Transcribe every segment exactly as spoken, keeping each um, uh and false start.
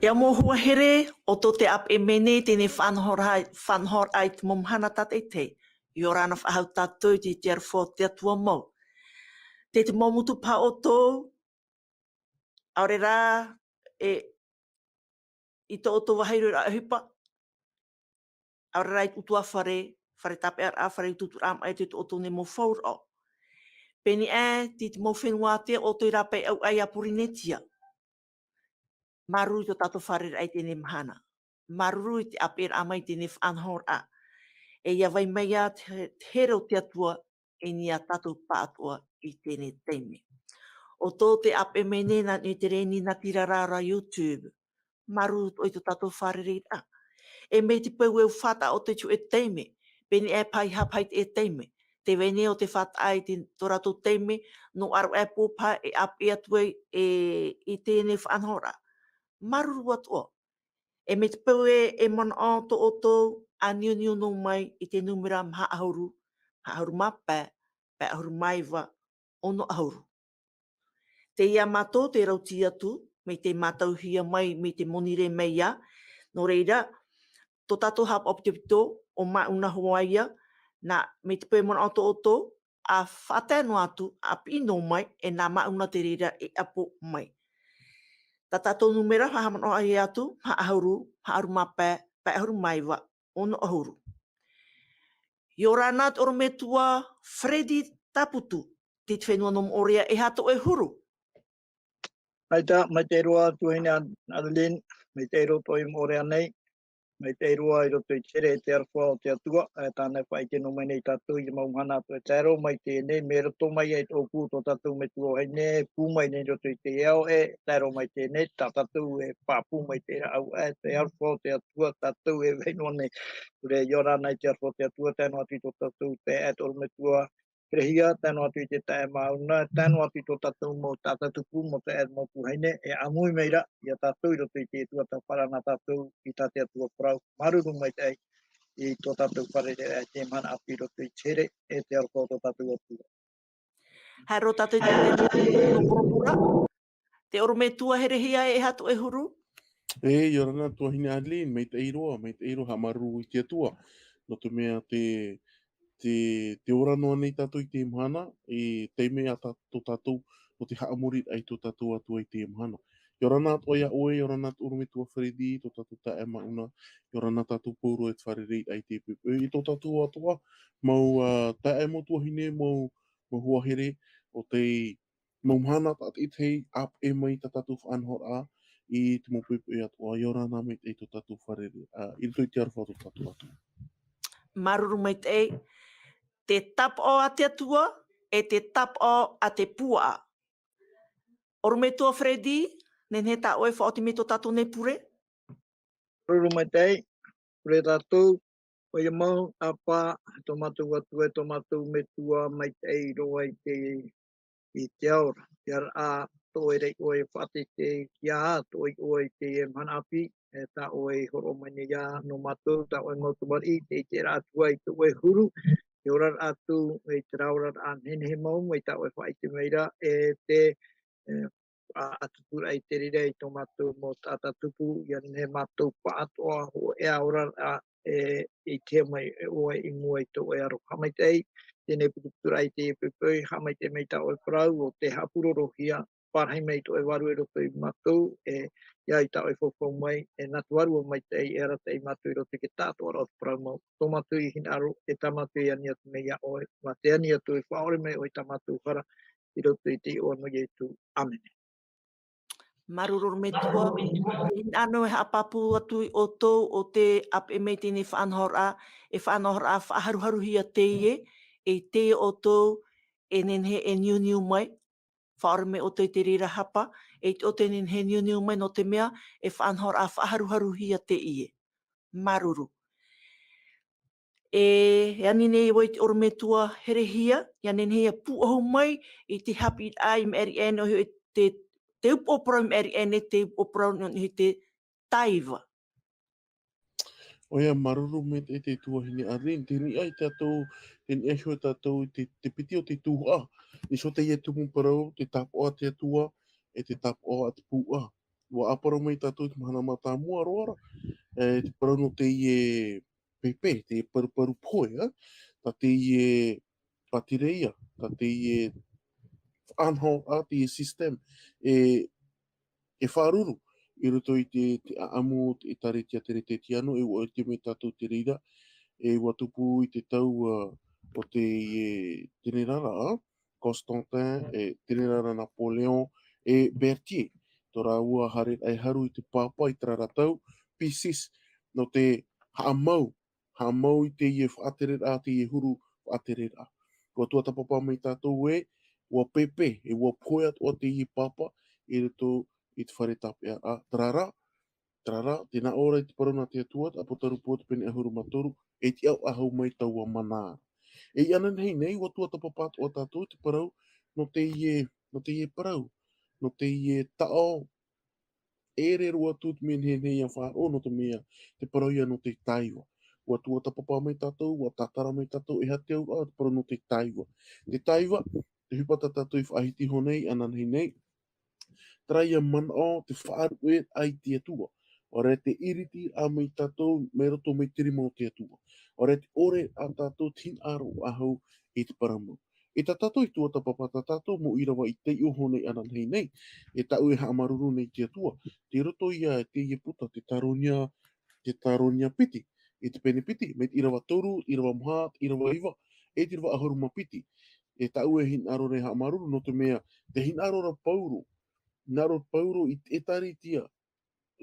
E au mau hoa here, ʻo tō te ʻāpeʻe mai nei teie faʻanahoraʻa, faʻanahoraʻa i te mau mahana tātaʻitahi. ʻIa ora na faʻahou tātou i te aroha o te Atua mau. Tē te mau motu paha ʻoutou, ʻaore rā, e, i tō ʻoutou vāhi roa ʻohipa, ʻaore rā i te ʻutuāfare, fare tāpeʻaraʻa, fare utuuturaʻa maʻi i tō ʻoutou nei mau fauraʻo. Pēnei aʻe, tei te mau fenua ātea ʻoutou i rāpae ʻau ai a Porinetia. Māuruuru i tō tātou fārereiraʻa i teie mahana. Māuruuru i te ʻāpeʻeraʻa mai i teie faʻanahoraʻa. E ʻia vai mai ā te, te here o te Atua i niʻa tātou pāʻatoʻa i teie taime. ʻO tō te ʻāpeʻe mai nei nā niʻa i te rēni nā tīrārā ra YouTube. Māuruuru atoʻa i tō tātou fārereiraʻa. E mai te peu e fātaʻa ʻoutou i te taime, pēnei aʻe paʻi haʻapaʻo i te taime. Tē vai nei ʻo tē fātaʻa i te, tō rātou taime, nō ʻaroʻa e pō paha e ʻāpeʻe atu ai e, i teie faʻanahoraʻa. Māuruuru atoʻa. E mai te peu e, e manaʻo tō ʻoutou ʻāniuniu noa mai i te nūmera maha ʻahuru, maha ʻahuru mā pae, pae ʻahuru mā iva, ono ʻahuru. Teie mātou tē rauti atu, mai te mātauhia mai, mai te monirē mai ā. Nō reira, tō tātou haʻapaʻo pitopito, ʻo Māʻuna hoʻi ïa, nā, mai te peu e manaʻo tō ʻoutou, ʻa faʻatae noa atu, ʻa piʻi noa mai, e nā Māʻuna te reira e ʻapo mai. Tā tātou nūmera, faʻahaʻamanaʻo atu, maha ʻahuru, maha ʻahuru mā pae, pae ʻahuru mā iva, ono ʻahuru. ʻIa ora na te ʻorometua Freddy Taputu, tei te fenua nō Moʻorea, e aha tō ʻoe huru? Maitaʻi, maitaʻi roa tuahine Ad-, Adeline, maitaʻi roa tō ʻoe i Moʻorea nei, maitaʻi roa i roto i te here e te aroha o te Atua, e tāna e faʻaʻite noa mai nei tātou i te mau mahana atoʻa e tae roa mai teie nei, mea roto mai ai tō ʻoukou tō tātou metua vahine, pū mai nei i roto i te ao e, tae roa mai teie nei, tā tātou e pāpū mai te rāʻau, e te aroha o te Atua, tātou e vai noa nei. Ture, ʻia ora na i te aroha o te Atua, tae noa atu i tō tātou taeaʻe, te ʻorometua Herehia, tae noa atu i te taeaʻe Māʻuna, tae noa atu i tō tātou mau taʻata tupu, mau taeaʻe, mau tuahine, e ʻāmui mai ra ia tātou i roto i te tuatāpaparaʻa nā tātou i tā te Atua parau. Māuruuru maitaʻi i tō tātou fārereiraʻa i teie mahana ʻāpī i roto i te here e te aroha o tō tātou Atua. Haere roa tātou i te tahi nō Poropora. Te ʻorometua Herehia, e aha tō ʻoe huru? E, ʻia ora na tuahine Adeline, maitaʻi roa, maitaʻi roa, haʻamāuruuru i te Atua. Nō te mea te, te, tē ora noa nei tātou i teie mahana, e taime a tā-, tō tātou, nō te haʻamoriraʻa i tō tātou Atua i teie mahana. ʻIa ora na atoʻa ia ʻoe, ʻia ora na te ʻorometua Freddy, tō tātou taeaʻe Māʻuna, ʻia ora na tātou pauroa e te fārereiraʻa i teie poʻipoʻi, i tō tātou atoʻa, mau, ā, taeaʻe, mau tuahine, mau, mau hoa here, ʻo tei mau mahana tātaʻitahi ʻāpeʻe mai tā tātou faʻanahoraʻa i te mau poʻipoʻi atoʻa, ʻia ora na maitaʻi tō tātou fārerei, ā, i roto i te aroha o tō tātou Atua. Māuruuru maitaʻi, te tāpaʻo a te Atua, e te tāpaʻo a te puaʻa. ʻOrometua Freddy, nehenehe tā ʻoe e faʻaoti mai tō tātou nei pure? Māuruuru maitaʻi, pure tātou, ʻoia mau, ʻāpā, tō mātou Atua, tō mātou Metua, maitaʻi roa i te, i te ao ra. ʻIa ora, tō ʻoe ra ʻoe e faʻateitei i te, tō ʻoe i te mahana ʻāpī, e tā ʻoe i hōroʻa mai nei ia nō mātou, tā ʻoe mau tamariʻi, tē ʻiteraʻa atu ai tō ʻoe huru, te oraraʻa atu, e te oraraʻa nehenehe mau, mai tā ʻoe e faʻaʻite mai ra, e te, e, a, ʻatuʻaturaʻa i te reira i tō mātou mau taʻata tupu, ʻia nehenehe mātou pāʻatoʻa, hōʻē ā oraraʻa, e, i te mea mai e ʻoe i mua i tō ʻoe aro. Haʻamaitaʻi, teie putuputuraʻa i teie poʻipoʻi, haʻamaitaʻi mai tā ʻoe parau, ʻo tē haʻapurorohia, parahi mai tō ʻoe Vārua i roto ia mātou, e, ʻia ʻite tā ʻoe e faufaʻa mai, e nā te Vārua Maitaʻi, e arataʻi ia mātou i roto i te taʻatoʻaraʻa o te parau mau. Tō mātou i hinaʻaro, e tā mātou i ani atu nei ia ʻoe, mā te ani atu e faʻaʻore mai ʻoe i tā mātou hara, i roto i te iʻoa nō Ietu. ʻĀmene. Māuruuru Metua, e hinaʻaro e haʻapāpū atu ia ʻoutou ʻo tē ʻāpeʻe mai i teie faʻanahoraʻa, e faʻanahoraʻa faʻaharuharuhia teie, e ʻite ʻoutou e nehenehe e niuniu mai, faʻaʻore mai ʻoutou i te reira hapa, e ʻite ʻoutou e nehenehe e niuniu mai nō te mea, e faʻanahoraʻa faʻaharuharuhia teie. Māuruuru. E, e ani nei vau i te ʻorometua Herehia, ʻia nehenehe ʻia pūʻohu mai i te haʻapiʻiraʻa i maʻiri aʻe nei, ʻoia hoʻi te, te upoʻo parau i maʻiri aʻe nei, te upoʻo parau nō niʻa i te tāiva. ʻOia, māuruuru maitaʻi te tuahine Arlene, tē niʻa iho tātou, tē niʻa iho tātou i te, te piti o te tuhaʻa. Nō te tumu parau, te tāpaʻo a te Atua, e te tāpaʻo a te puaʻa. ʻua ʻāparau mai tātou i te mahana mātāmua roa ra, e, te parau nō teie pēpē, te paruparu pohe, ā, tā teie pātireia, tā teie faʻanahoraʻa, teie système, e, e faʻaruru i roto i te, te ʻāʻamu o te ʻĒtārētia Teretetiano, e ʻua ʻite mai tātou te reira, e ʻua tupu i te tau, ā, o te, e, tenerara, ā, Constantin, e tenerara Napoléon, e Berthier. Tō rāua haereraʻa e haru i te pāpā i terā ra tau, Pie six, nō te haʻamau, haʻamau i teie faʻatereraʻa, teie huru faʻatereraʻa. ʻUa tuatāpapa mai tātou ē, ʻua pēpē, e ʻua pohe atoʻa teie pāpā i roto i te fare tāpeʻaraʻa, terā ra, terā ra, tē nā ʻō ra i te parau nā te Atua, te ʻApotarupo te pene ʻahuru mā toru, e tiʻaʻau faʻahou mai taua mana ra. E inanahi nei, ʻua tuatāpapa atoʻa tātou i te parau nō teie, nō teie parau, nō teie taʻo, ʻere roa atu te mea nehenehe ia faʻaroʻo, nō te mea, te parau ia nō te taiva. ʻUa tuatāpapa mai tātou, ʻua tātara mai tātou, e aha te auraʻa, te parau nō te taiva. Te taiva, te ʻohipa tā tātou i faʻahiti iho nei, inanahi nei, terā ia manaʻo te faʻaruʻeraʻa i te Atua. ʻAore rā te ʻiritiraʻa mai tātou, mai roto mai te rima o te Atua. ʻAore rā te ʻore a tātou te hinaʻaro faʻahou i te parau mau. E tā tātou i tuatāpapa, tā tātou mau ʻīrava i taiʻo iho nei, inanahi nei. E tāʻu e haʻamāuruuru nei i te Atua. Tei roto ia i teie puta, te Tāronia, te Tāronia piti. I te pene piti, mai te ʻīrava toru, ʻīrava maha, ʻīrava iva, e te ʻīrava ʻahuru mā piti. E tāʻu e hinaʻaro nei haʻamāuruuru, nō te mea, tē hinaʻaro ra Pauro, hinaʻaro Pauro i te ʻĒtārētia,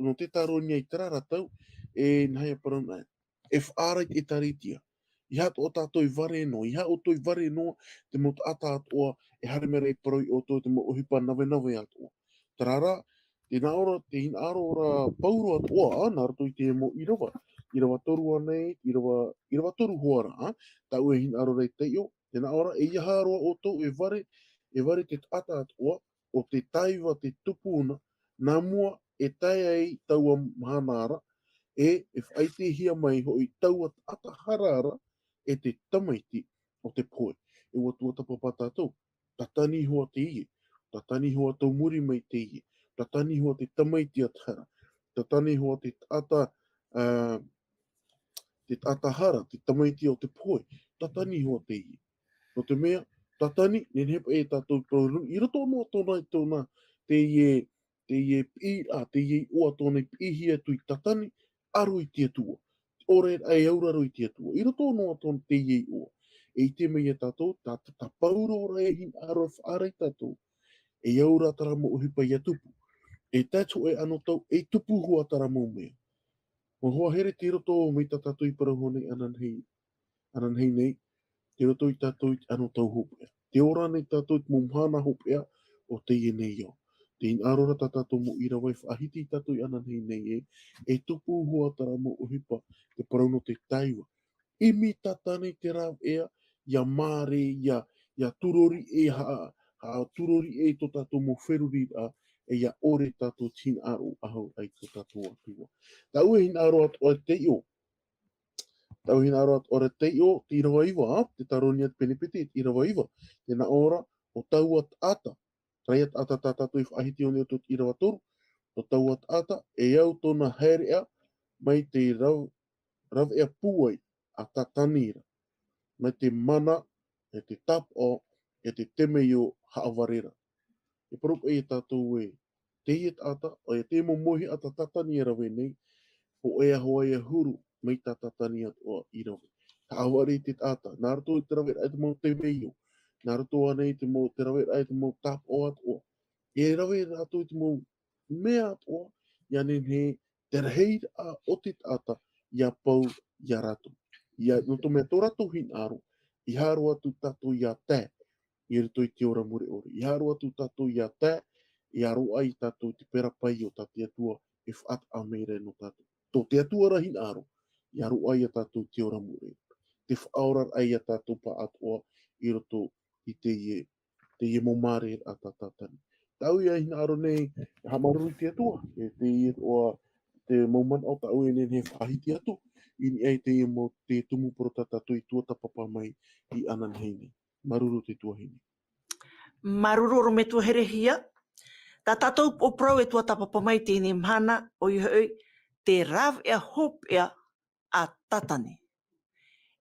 nō te Tāronia i terā ra tau, e nāhea parau na, e faʻaara i te ʻĒtārētia. ʻEiaha atoʻa tātou i vare noa, ʻeiaha ʻoutou i vare noa, te mau taʻata atoʻa, e haere mai ra e parau ia ʻoutou, te mau ʻohipa navenave atoʻa. Terā ra, tē hinaʻaro ra, tē hinaʻaro ra Pauro atoʻa, ā, nā roto i te mau ʻīrava, ʻīrava toru ānei, ʻīrava, ʻīrava toru hoʻi ra, ā, tāʻu e hinaʻaro ra i taiʻo, tē nā ʻō ra, ʻeiaha roa ʻoutou e vare, e vare te taʻata atoʻa, ʻo te taiva te tupu na, nā mua e tae ai taua mahana ra, e, e faʻaʻitehia mai hoʻi taua taʻata hara ra, e te tamaiti o te pohe. E ʻua tuatāpapa tātou, Tātani iho ā teie, Tātani iho ā tau muri mai teie, Tātani iho ā te tamaiti a te hara, Tātani iho ā te taʻata, ā, te taʻata hara, te tamaiti o te pohe, Tātani iho ā teie. Nō te mea, Tātani, nehenehe paʻi e tātou parau, i roto noa tōna, i tōna, teie, teie piʻiraʻa, teie iʻoa tōna i piʻihia atu i Tātani, aro i te Atua. Te ʻore e auraro i te Atua. I roto noa tōna teie iʻoa. E ʻite mai ia tātou, tā, tā, tā Pauro ra e hinaʻaro e faʻaara ia tātou. E auraro terā mau ʻohipa ia tupu. E tae atu e anotau, e tupu hoʻi terā mau mea. Mau hoa here tei roto mai tā tātou i parau iho nei, inanahi, inanahi nei, tei roto ia tātou i te anotau hopeʻa. Tē ora nei tātou i te mau mahana hopeʻa o teie nei ao. Tē hinaʻaro ra tā tātou mau ʻīrava e faʻahiti ia tātou inanahi nei ē, e tupu hoʻi terā mau ʻohipa, te parau nō te taiva. ʻImi Tātani i te rāveʻa, ʻia māere, ʻia, ʻia tūrori ʻē, ha, ha tūrori ʻē i tō tātou mau feruriraʻa, e ʻia ʻore tātou te hinaʻaro faʻahou i tō tātou Atua. Tāʻu e hinaʻaro atoʻa i taiʻo, Tāʻu e hinaʻaro atoʻa ra i taiʻo, te ʻīrava iva, ā, te Tāronia te pene piti, te ʻīrava iva. Tē nā ʻō ra, ʻo taua taʻata. Terā ia taʻata tā tātou i faʻahiti iho nei i te ʻīrava toru. ʻO taua taʻata, e au tōna haereʻa mai te rau-, rāveʻa pūai a Tātani ra. Mai te mana, e te tāpaʻo, e te temeio haʻavare ra. E parau paʻi ia tātou ē, teie taʻata, ʻoia te mau mauhaʻa tā Tātani e rave nei, hōʻē hoʻi e huru mai tā Tātani atoʻa i rave. Haʻavare i te taʻata, nā roto i te raveraʻa i te mau temeio, nā roto ānei i te mau, te raveraʻa i te mau tāpaʻo atoʻa. E rave rātou i te mau mea atoʻa, ʻia nehenehe te rahiraʻa o te taʻata, ʻia pau ia rātou. ʻIa, nō te mea tō rātou hinaʻaro, ʻeiaha roa atu tātou ʻia tae, i roto i te ora mure ʻore. ʻEiaha roa atu tātou ʻia tae, ʻia roaʻa ia tātou te pera paio tā te Atua e faʻataʻa mai ra nō tātou. Tō te Atua ra hinaʻaro, ʻia roaʻa ia tātou te ora mure. Te faʻaoraraʻa ia tātou pāʻatoʻa i roto i teie, teie mau māere a tā Tātani. Tāʻu ia hinaʻaro nei, haʻamāuruuru i te Atua, e teie atoʻa, te mau manaʻo tāʻu e nehenehe e faʻahiti atu, i niʻa i teie mau, te tumu parau tā tātou i tuatāpapa mai inanahi nei. Māuruuru te tuahine. Māuruuru ʻorometua herehia. Tā tātou upoʻo parau e tuatāpapa mai i teie mahana, ʻoia hoʻi, te rāveʻa hopeʻa a Tātani.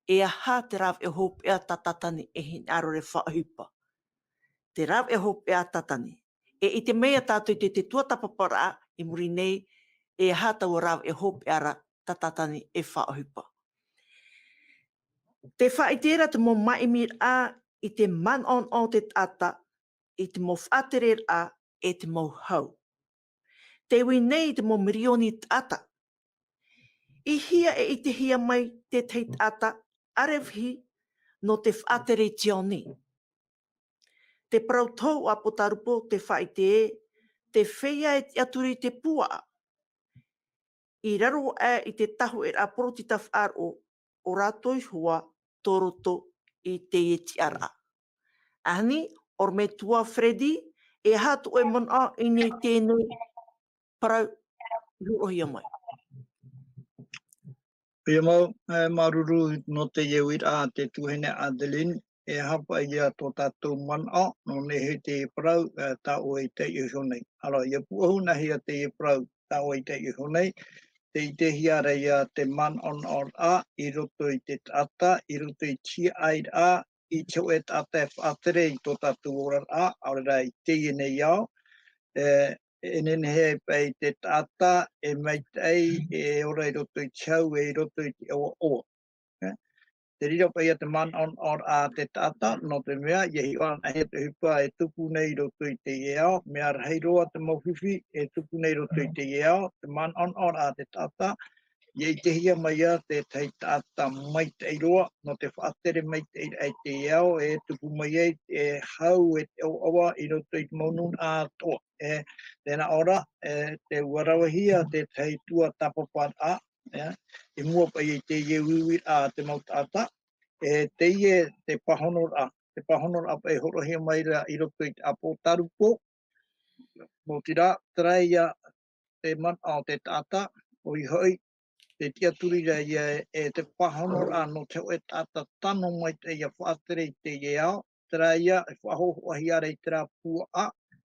E aha te rāveʻa hopeʻa tā Tātani e hinaʻaro e faʻaʻohipa? Te rāveʻa hopeʻa a Tātani. E ʻite mai ā tātou i te, te tuatāpaparaʻa i muri nei, e aha taua rāveʻa hopeʻa ra tā Tātani e faʻaʻohipa. Tē faʻaʻite ra te mau māʻimiraʻa i te manaʻonaʻo o te taʻata, i te mau faʻatereraʻa, e te mau hau. Tē ui nei i te mau mirioni taʻata. I hea e ʻitehia mai te tahi taʻata ʻarevahi nō te faʻatere i te ao nei? Te parau tohu a Pōtarupo tē faʻaʻite ē, te feiā e tiʻaturi i te puaʻa. I raro aʻe i te tāhoʻeraʻa poritita faʻaroʻo, ʻo rātou iho ā tō roto i teie tiʻaraʻa. Ahani, ʻorometua Freddy, e aha tō ʻoe manaʻo i niʻa i teie parau i hōroʻahia mai? ʻOia mau, e, māuruuru nō teie uiraʻa a te tuahine Adeline, e aha paʻi ïa tō tātou manaʻo, nō niʻa i teie parau, e, tā ʻoe i taiʻo iho nei. Alors, ʻia pūʻohu nāhea teie parau tā ʻoe i taiʻo iho nei, tē ʻitehia ra ïa te manaʻonaʻoraʻa i roto i te taʻata, i roto i te hiaʻairaʻa, i te hōʻē taʻata e faʻatere i tō tātou oraraʻa, ʻaore rā i teie nei ao, e, e nehenehe ai paʻi te taʻata e maitaʻi, e ora i roto i te hau, e i roto i te ʻoaʻoa. E, te reira paʻi ïa te manaʻonaʻoraʻa a te taʻata, nō te mea, ʻia hiʻo anaʻe te ʻohipa e tupu nei i roto i teie ao, mea rahi roa te mau fifi e tupu nei i roto i teie ao, te manaʻonaʻoraʻa a te taʻata, ʻia ʻitehia mai ïa te tahi taʻata maitaʻi roa, nō te faʻatere maitaʻi i teie ao, e tupu mai ai, e hau, e te ʻoaʻoa i roto i te mau nūnaʻa atoʻa. E, tēnā ʻō ra, e, tē ʻua ravehia te tahi tuatāpaparaʻa, e, i mua paʻi i teie uiuiraʻa a te mau taʻata, e, teie te pāhonoraʻa, te pāhonoraʻa paʻi e hōroʻahia mai ra i roto i te ʻĀpōtarupo, nō te reira, terā ïa te manaʻo o te taʻata, ʻoia hoʻi, te tiʻaturi ra ïa e, e te pāhonoraʻa nō te hōʻē taʻata tano maitaʻi ʻia faʻatere i teie ao, terā ïa e faʻahōhoʻahia ra i terā puaʻa,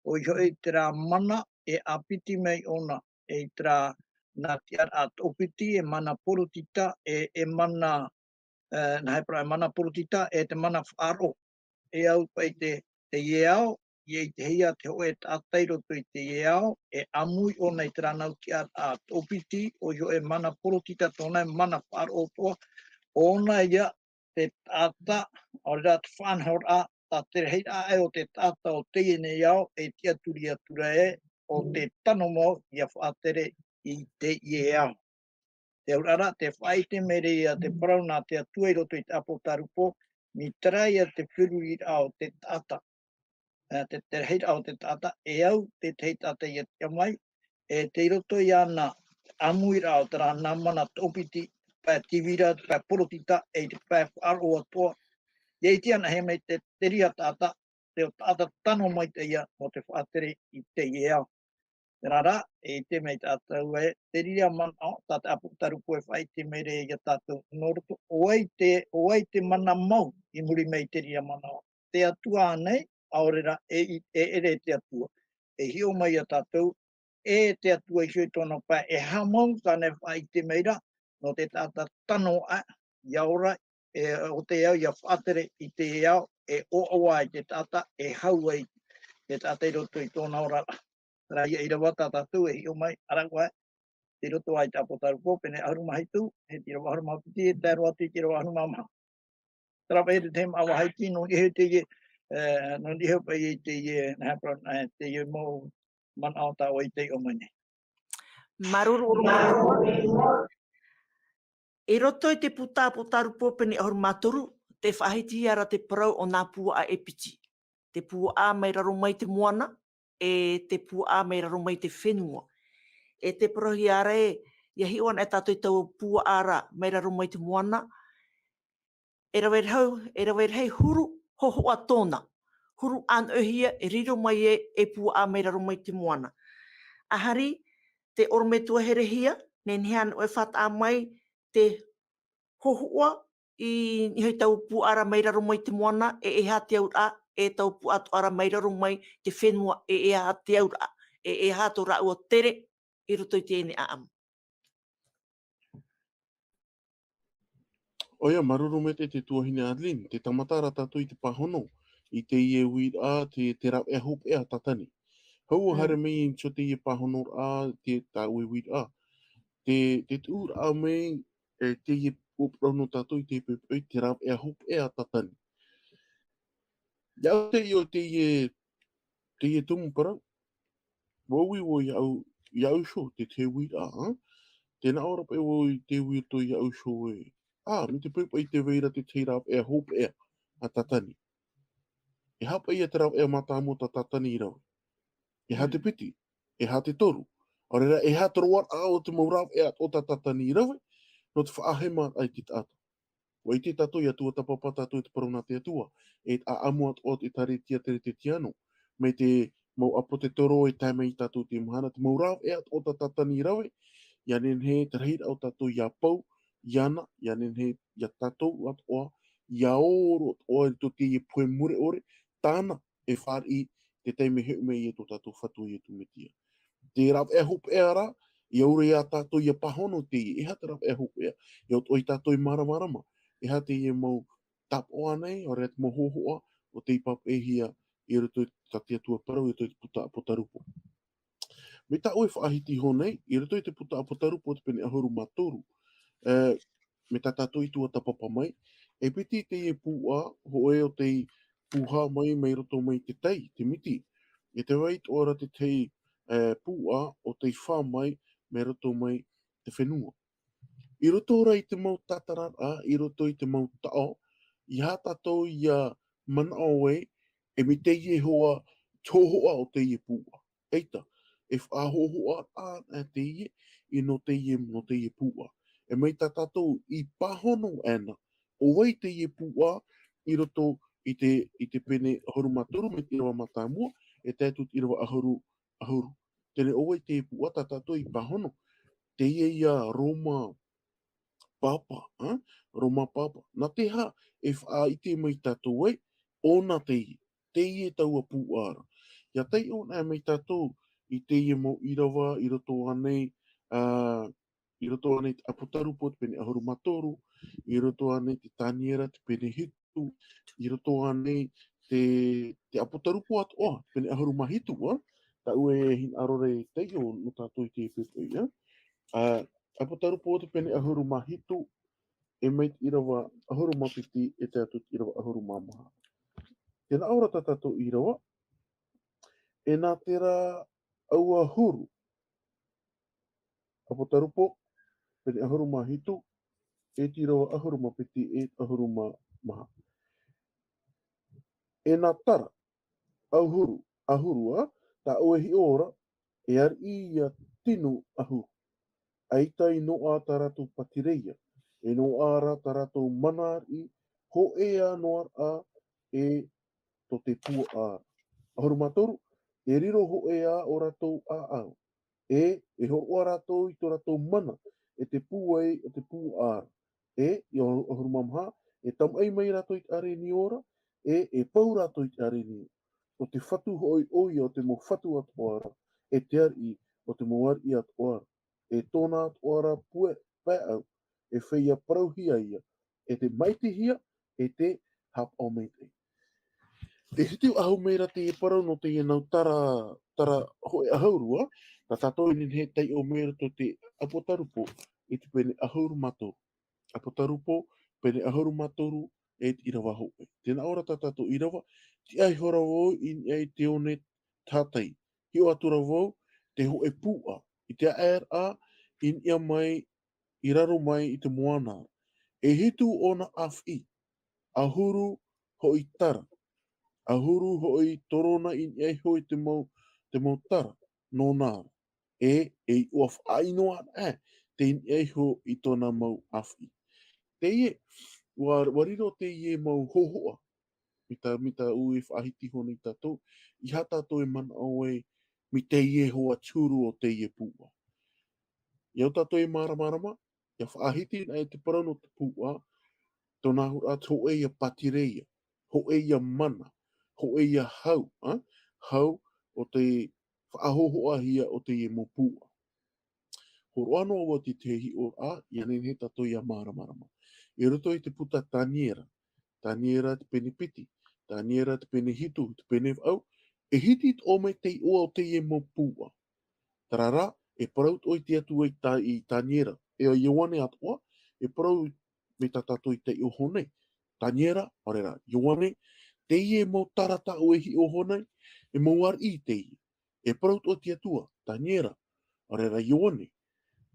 ʻoia hoʻi terā mana e ʻāpiti mai ʻōna, e i terā nā tiʻaraʻa toʻopiti, e mana poritita, e, e mana, e, nā hea parau, e mana poritita, e te mana faʻaroʻo. E au paʻi te, teie ao, ʻia ʻitehia te hōʻē taʻata i roto i teie ao, e ʻāmui ʻōna i terā nau tiʻaraʻa toʻopiti, ʻoia hoʻi e mana poritita tōna, e mana faʻaroʻo atoʻa, ʻōna ïa te taʻata, ʻaore rā te faʻanahoraʻa, tā te rahiraʻa aʻe o te taʻata o teie nei ao, e tiʻaturi atu ra ē, ʻo te tano mau ʻia faʻatere i teie ao. Te auraʻa ra, tē faʻaʻite mai ra ïa te parau nā te Atua i roto i te ʻĀpōtarupo, mai terā ïa te feruriraʻa o te taʻata. E, te, te rahiraʻa o te taʻata, e au te tahi taʻata ʻia tiʻa mai, e tei roto iāna te ʻāmuiraʻa o terā nā mana toʻopiti, pae tīvira, pae poritita, e i te pae faʻaroʻo atoʻa. ʻIa ʻite anaʻe mai te, te reira taʻata, te taʻata tano maitaʻi ïa mō te faʻatere i teie ao. Terā rā, e ʻite mai tātou ē, te reira manaʻo, tā te ʻĀpōtarupo e faʻaʻite mai ra ia tātou, nō roto, ʻo vai te, ʻo vai te mana mau i muri mai i te reira manaʻo. Te Atua ānei, ʻaore rā, e, e, e ʻere te Atua. E hiʻo mai ia tātou, e te Atua iho i tōna pae, e aha mau tāna e faʻaʻite mai ra, nō te taʻata tano aʻe, ʻia ora, e, ʻo te ao, ʻia faʻatere i te ao, e ʻoaʻoa ai te taʻata, e hau ai te taʻata i roto i tōna oraraʻa. Terā ia ʻīrava tā tātou e hiʻo mai, ʻaraʻua, tei roto i te ʻĀpōtarupo, pene ʻahuru mā hitu, e te ʻīrava ʻahuru mā piti, e tae roa atu i te ʻīrava ʻahuru mā maha. Terā paʻi te tahi māʻa Haiti, nō niʻa iho teie, e, nō niʻa iho paʻi teie, nā hea parau, e, teie mau manaʻo tā ʻoe i taiʻo mai nei. Māuruuru, māuruuru. I roto i te puta ʻĀpōtarupo pene ʻahuru mā toru, tē faʻahitihia ra te parau o nā puaʻa e piti. Te puaʻa mai raro mai te moana, e te puaʻa mai raro mai te fenua. E tē parauhia ra ē, ʻia hiʻo anaʻe tātou i taua puaʻa ra mai raro mai te moana, e rave rahi, e rave rahi huru hōhoʻa tōna. Huru ʻānoʻohia e riro mai ai e puaʻa mai raro mai te moana. ʻAhari, te ʻorometua herehia, nehenehe anaʻe e faʻataʻa mai te hōhoʻa i niʻa i taua puaʻa ra mai raro mai te moana, e, e aha te auraʻa, e taua puaʻa atoʻa ra mai raro mai te fenua, e, e aha te auraʻa. e, e aha tō rāua tere i roto i teie nei ʻāʻamu. ʻOia, māuruuru maitaʻi te tuahine Adeline, tē tāmata ra tātou i te pāhono, i teie uiraʻa, te, te rāveʻa hopeʻa a Tātani. Hau ʻua Mm. haere mai i niʻa i teie pāhonoraʻa, te, tā ʻoe uiraʻa. Te, te tuʻuraʻa mai, e, teie pōporo nō tātou i te poʻipoʻi, te rāveʻa hopeʻa a Tātani. ʻIa au teie, teie, teie tumu parau. Ua ui vau iāʻu, iāʻu iho, te, te uiraʻa, ā? Tē nā ʻō ra paʻi vau i te ui atu iāʻu iho ē. Ā, mai te poʻipoʻi tē vai ra te, te rāveʻa hopeʻa a Tātani. E aha paʻi ia te rāveʻa mātāmua tā Tātani i rave? E aha te Mm. piti? E aha te toru? ʻAore rā, e aha te roaraʻa o te mau rāveʻa o tā Tātani i rave? Nō te faʻahemaraʻa i te taʻata. ʻUa ʻite tātou, ʻia tuatāpapa tātou i te parau nā te Atua, e ʻāʻamu atoʻa o te ʻĒkālesia teretetiano, mai te mau ʻāpōsetolo e tae mai ia tātou i teie mahana, te mau rāveʻa atoʻa tā Tātani i rave, ʻia nehenehe te rahiraʻa o tātou ʻia pau iāna, ʻia nehenehe ia tātou atoʻa, ʻia oro atoʻa i roto i teie pohe mure ʻore, tāna e fāriʻi i te taime e hoʻi mai ai tō tātou Fatu Iesu Mesia. Te rāveʻa hopeʻa ra, ʻia ora ia tātou ʻia pāhono i teie, e aha te rāveʻa hopeʻa, ʻia ʻoaʻoa tātou e māramarama, e aha teie mau tāpaʻo ānei, ʻaore rā te mau hōhoʻa, ʻo tei pāpaʻihia i roto i tā te Atua parau, i roto i te puta ʻApotarupo. Mai tā ʻoe e faʻahiti iho nei, i roto i te puta ʻApotarupo te pene ʻahuru mā toru, e, mai tā tātou i tuatāpapa mai, e piti teie pūʻā, hōʻē ʻo tei pūhā mai, mai roto mai te tai, te miti, e tē vai atoʻa ra te tahi, e, pūʻā, ʻo tei fā mai, mai roto mai te fenua. I roto rā i te mau tātararaʻa, i roto i te mau taʻo, e aha tātou ʻia manaʻo ai, e mai teie hoʻi, te hōhoʻa o teie pūʻā. ʻAita, e faʻahōhoʻa ā teie, i nō teie, nō teie pūʻā. E mai tā tātou i pāhono ana, ʻo vai teie pūʻā, i roto i te, i te pene ʻahuru mā toru mai te ʻīrava mātāmua, e tae atu i te ʻīrava ʻahuru, ʻahuru. Teie ʻo vai teie pūʻā tā tātou i pāhono. Teie ïa Roma Pāpā, ā? Roma Pāpā. Nā te aha e faʻaʻite mai tātou ai, ʻōna teie, teie taua pūʻā ra. ʻIa taiʻo anaʻe mai tātou i teie mau ʻīrava, i roto ānei, ā, i roto ānei te ʻApotarupo te pene ʻahuru mā toru, i roto ānei te Taniera te pene hitu, i roto ānei te, te ʻApotarupo atoʻa, pene ʻahuru mā hitu, ā? Tāʻu e hinaʻaro ra e taiʻo nō tātou i te poʻipoʻi, ā? Ā, ʻApotarupo te pene ʻahuru mā hitu, e mai te ʻīrava ʻahuru mā piti, e tae atu i te ʻīrava ʻahuru mā maha. Tē nā ʻō ra tā tātou ʻīrava, e nā te rā ʻauahuru. ʻApotarupo, pene ʻahuru mā hitu, e te ʻīrava ʻahuru mā piti, e ʻahuru mā maha. E nā tara, ʻauahuru, ʻahuru ā, tā ʻoe e hiʻo ra, e ariʻi ïa tino ʻahuru. ʻAita i noaʻa tā rātou pātireia, e noaʻa rā tā rātou mana ariʻi, hōʻē ā noa ra e tō te pūʻā ra. ʻAhuru mā toru, e riro hōʻē ā ō rātou ʻāʻau. E, e hōroʻa rātou i tō rātou mana, e te pūai o te pūʻā ra. E, i ʻahuru mā maha, e tamaʻi mai rātou i te ʻārenio ra, e, e pau rātou i te ʻārenio. ʻO te Fatu hoʻi ʻoia o te mau fatu atoʻa ra, e te ariʻi o te mau ariʻi atoʻa ra. E tōna atoʻa ra pue, paeʻau, e feiā parauhia ïa, e te maitihia, e te haʻapaʻo maitaʻi. Tē hitu ʻahu mai ra teie parau nō teie nau tara, tara hōʻē ʻahuru ā, tā tātou e nehenehe e taiʻo mai ra tō te ʻApotarupo i te pene ʻahuru mā toru. ʻApotarupo, pene ʻahuru mā toru, e te ʻīrava hōʻē. Tē nā ʻō ra tā tātou ʻīrava, tiʻa ihora vau i niʻa i te one tātaʻi. Hiʻo atu ra vau, te hōʻē pūʻā, i te aʻeraʻa, i niʻa mai, i raro mai i te moana. E hitu ōna ʻāfiʻi, ʻahuru hoʻi tara. ʻAhuru hoʻi torona i niʻa iho i te mau, te mau tara, nōna ra. E, e ʻua faʻaʻino anaʻe, tei niʻa iho i tōna mau ʻāfiʻi. Teie, ʻua, ʻua riro teie mau hōhoʻa. Mai tā, mai tāʻu e faʻahiti iho nei tātou, e aha tātou e manaʻo ai, mai teie hoa te huru o teie pūʻā. ʻIa au tātou e māramarama, ʻia faʻahiti anaʻe te parau nō te pūʻā, tōna ahuraʻa te hōʻē ïa pātireia, hōʻē ïa mana, hōʻē ïa hau, ā? Hau o te, faʻahōhoʻahia o teie mau pūʻa. Hōroʻa noa vau i te hiʻoraʻa, ʻia nehenehe tātou ʻia māramarama. I roto i te puta Taniera, Taniera te pene piti, Taniera te pene hitu, te pene vaʻu, e hiti atoʻa mai te iʻoa o teie mau pūʻa. Terā rā, e parau atoʻa te Atua i Ta-, i Taniera, e ʻo Ioane atoʻa, e parau mai tā tātou i taiʻo iho nei. Taniera, ʻaore rā, Ioane, teie mau tara tā ʻoe e hiʻo iho nei, e mau ariʻi teie. E parau atoʻa te Atua, Taniera, ʻaore rā Ioane,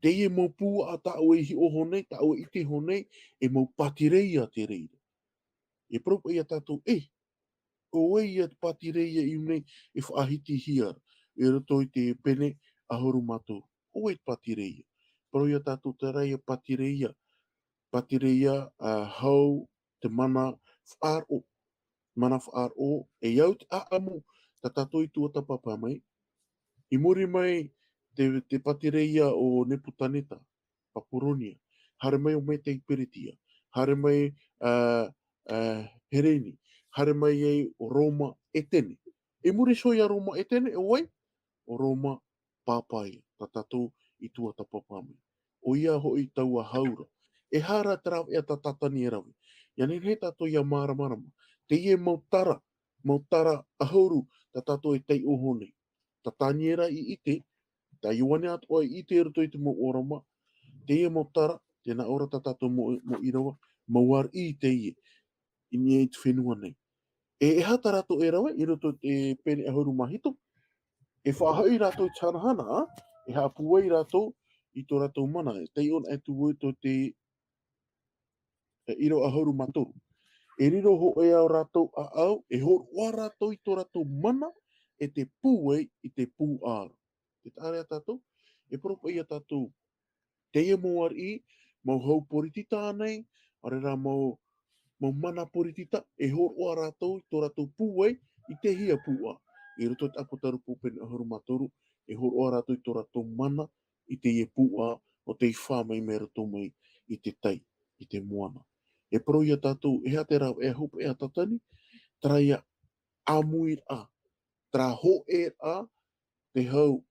teie mau pūʻa tā ʻoe e hiʻo iho nei, tā ʻoe e ʻite iho nei, e mau pātireia te reira. E parau paʻi ia tātou, e, ʻo vai ia te pātireia i ʻō nei e faʻahitihia ra, i roto i te pene ʻahuru mā toru. ʻO vai te pātireia? Parau ia tātou terā ia pātireia, pātireia, ā, hau te mana faʻaroʻo. Mana faʻaroʻo, e au te ʻāʻamu tā tātou i tuatāpapa mai. I muri mai te, te pātireia o Nepukaneta, Papuronia. Haere mai ʻo mai te Peretia. Haere mai, ā, ā, Hereni. Haere mai ai ʻo Roma Etene. I muri iho ia Roma Etene, ʻo vai? ʻO Roma Pāpā ia, tā tātou i tuatāpapa mai. ʻOia hoʻi taua hau ra. E aha rā te rāveʻa tā Tatani e rave? ʻIa nehenehe tātou ʻia māramarama. Teie mau tara, mau tara ʻahuru tā tātou e taiʻo iho nei. Tā Taniera i ʻite, tā Ioane atoʻa i ʻite i roto i te mau ʻōrama, teie mau tara, tē nā ʻō ra tā tātou mau, mau ʻīrava, mau ariʻi teie i niʻa i te fenua nei. E, e aha tā rātou e rave i roto i te pene ʻahuru mā hitu? E faʻahoʻi rātou i te hanahana, ā, e haʻapūai rātou i tō rātou mana, e taiʻo anaʻe atu vau i tō te, e, ʻīrava ʻahuru mā toru. E riro hōʻē ā rātou ʻāʻau, e hōroʻa rātou i tō rātou mana, e te pūai i te pūʻā ra. Tē taʻa ra ia tātou, e parau paʻi ia tātou, teie mau ariʻi, mau hau poritita ānei, ʻaore rā mau, mau mana poritita, e hōroʻa rātou i tō rātou pūai i te hia pūʻā. I roto i te ʻApotarupo pene ʻahuru mā toru, e hōroʻa rātou i tō rātou mana i teie pūʻā, ʻo tei fā mai mai roto mai i te tai, i te moana. E parau ia tātou, e aha te rāveʻa hopeʻa a Tatani, terā ia ʻāmuiraʻa, terā hōʻēraʻa, te hau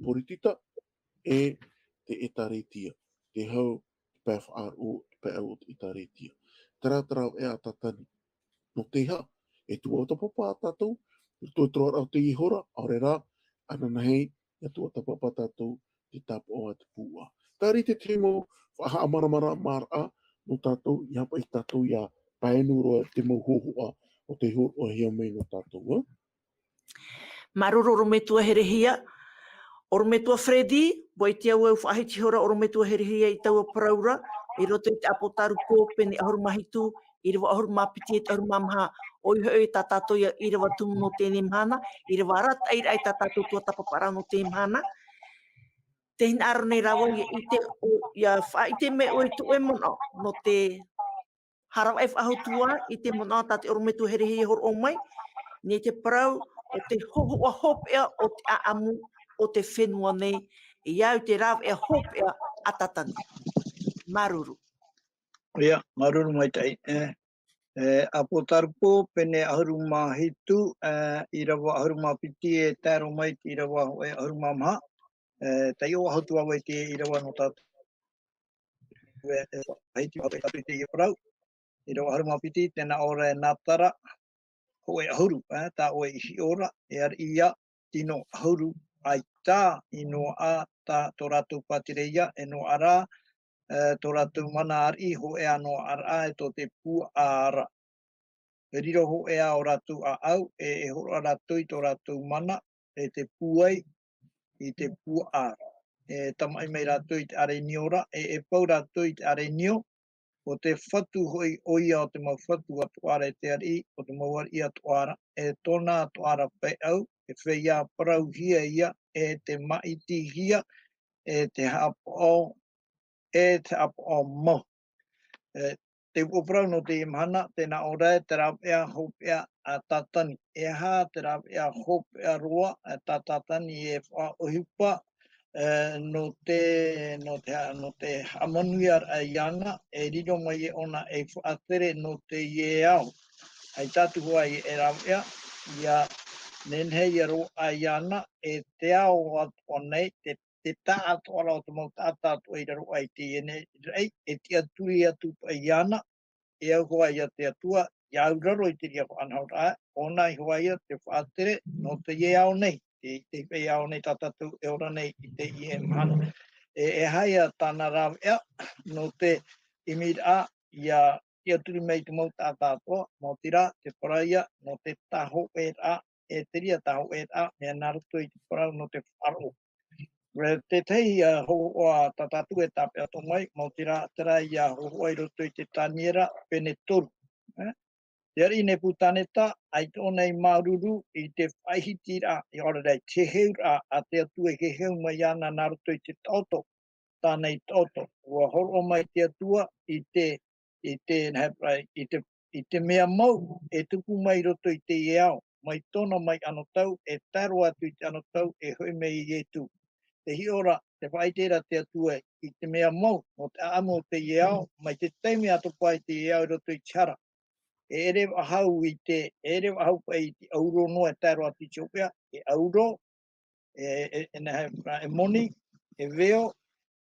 poritita, e te ʻĒtārētia, te hau, te pae faʻaroʻo, te pae ʻau o te ʻĒtārētia. Terā te rāveʻa a Tatani. Nō te aha, e tuatāpapa tātou, i roto i te roaraʻa o teie hora, ʻaore rā, ananahi, ʻia tuatāpapa tātou, te tāpaʻo a te pūʻā. Terā te tahi mau faʻahaʻamāramaramaraʻa nō tātou, ʻia haʻapaʻo tātou ʻia pae noa roa te mau hōhoʻa o tei hōroʻahia mai nō tātou, ā? Māuruuru ʻorometua Herehia, ʻorometua Freddy, ʻua ʻite au e faʻahiti iho ra ʻorometua Herehia i taua parau ra, i roto i te ʻApotarupo pene ʻahuru mā hitu, ʻīrava ʻahuru mā piti e te ʻahuru mā maha, ʻoia hoʻi tā tātou ia ʻīrava tumu nō teie mahana, ʻīrava arataʻiraʻa i tā tātou tuatāpaparaʻa nō teie mahana. Tē hinaʻaro nei rā vau ʻia ʻite, ʻo, ʻia faʻaʻite mai ʻoe i tō ʻoe manaʻo, nō te hara vaʻe faʻahou atu ā i te manaʻo tā te ʻorometua Herehia e hōroʻa mai, nō te parau o te hōhoʻa hopeʻa o te ʻāʻamu o te fenua nei, e au te rāveʻa hopeʻa a Tatani. Māuruuru. ʻIa, māuruuru maitaʻi. E, e, ʻApotarupo, pene ʻahuru mā hitu, e, ʻīrava ʻahuru mā piti e tae roa mai i te ʻīrava hōʻē ʻahuru mā maha. E, taiʻo faʻahou atu vau i te ʻīrava nō tātou. E, e, faʻahiti vau e tātou i teie parau. ʻĪrava ʻahuru mā piti, tē nā ʻō ra e nā terā, hōʻē ʻahuru, e, tā ʻoe i hiʻo ra, e ariʻi ia, tino ʻahuru, ʻaita i noaʻa tā tō rātou pātireia, e noaʻa rā, e, tō rātou mana ariʻi, hōʻē ā noaʻa ra, e tō te pūʻā ra. E riro hōʻē ā ʻo rātou ʻāʻau, e, e hōroʻa rātou i tō rātou mana, e te pūai, i te pūʻā. E tamaʻi mai rātou i te ʻarenio ra, e, e pau rātou i te ʻarenio, ʻo te fatu hoʻi ʻoia o te mau fatu atoʻa ra e te ariʻi, ʻo te mau ariʻi atoʻa ra, e tōna atoʻa ra pae ʻau, e feiā parauhia ia, e te māʻitihia, e te haʻapaʻo, e te haʻapaʻo mau. E, te upoʻo parau nō teie mahana, tē nā ʻō ra e te rāveʻa hopeʻa a Tatani. E aha te rāveʻa hopeʻa roa, e, tā Tatani e faʻaʻohipa, e, nō te, nō te ha-, nō te haʻamanuiaraʻa iāna, e riro mai e ʻōna ei faʻatere nō teie ao. ʻAita atu hoʻi e rāveʻa, ʻia nehenehe ia roaʻa iāna, e te ao atoʻa nei, te, te taʻatoʻaraʻa o te mau taʻata atoʻa i raro aʻe i teie nei raʻi, e tiʻaturi atu paʻi iāna, e au hoʻi ia te Atua, ia auraro i te reira faʻanahoraʻa, ʻōna iho ā ia te faʻatere, nō teie ao nei, te, te paʻi ao nei tā tātou e ora nei i teie mahana. E, e aha ia tāna rāveʻa, nō te ʻimiraʻa, ia tiʻaturi mai te mau taʻata atoʻa, maoti rā, te parau ia, nō te tāhōʻēraʻa, e te reira tāhōʻēraʻa, mea nā roto i te parau nō te faʻaroʻo. Ua tētahi, ā, hōhoʻa tā tātou e tāpeʻa atoʻa mai, maoti rā, terā ia hōhoʻa i roto i te Taniera, pene toru. E? Te ariʻi Nepukaneta, ʻaita ʻōna i māuruuru i te faʻahitiraʻa, ʻia ʻore rā, i te heheuraʻa a te Atua e heheu mai iāna nā roto i te taʻoto, tāna i taʻoto. Ua hōroʻa mai te Atua i te, i te, nā, i te, i te mea mau e tupu mai i roto i teie ao, mai tōna mau anotau, e tae roa atu i te anotau, e hoʻi mai iā Ietu. Tē hiʻo ra, tē faʻaʻite ra te Atua i te mea mau, nō te ʻāʻamu o teie ao, mai te taime atoʻa i teie ao i roto i te hara. E ʻere faʻahou i te, e ʻere faʻahou paʻi i te ʻauro noa e tae roa atu i te hopeʻa, e ʻauro, e, e, e, nā, e moni, e veo,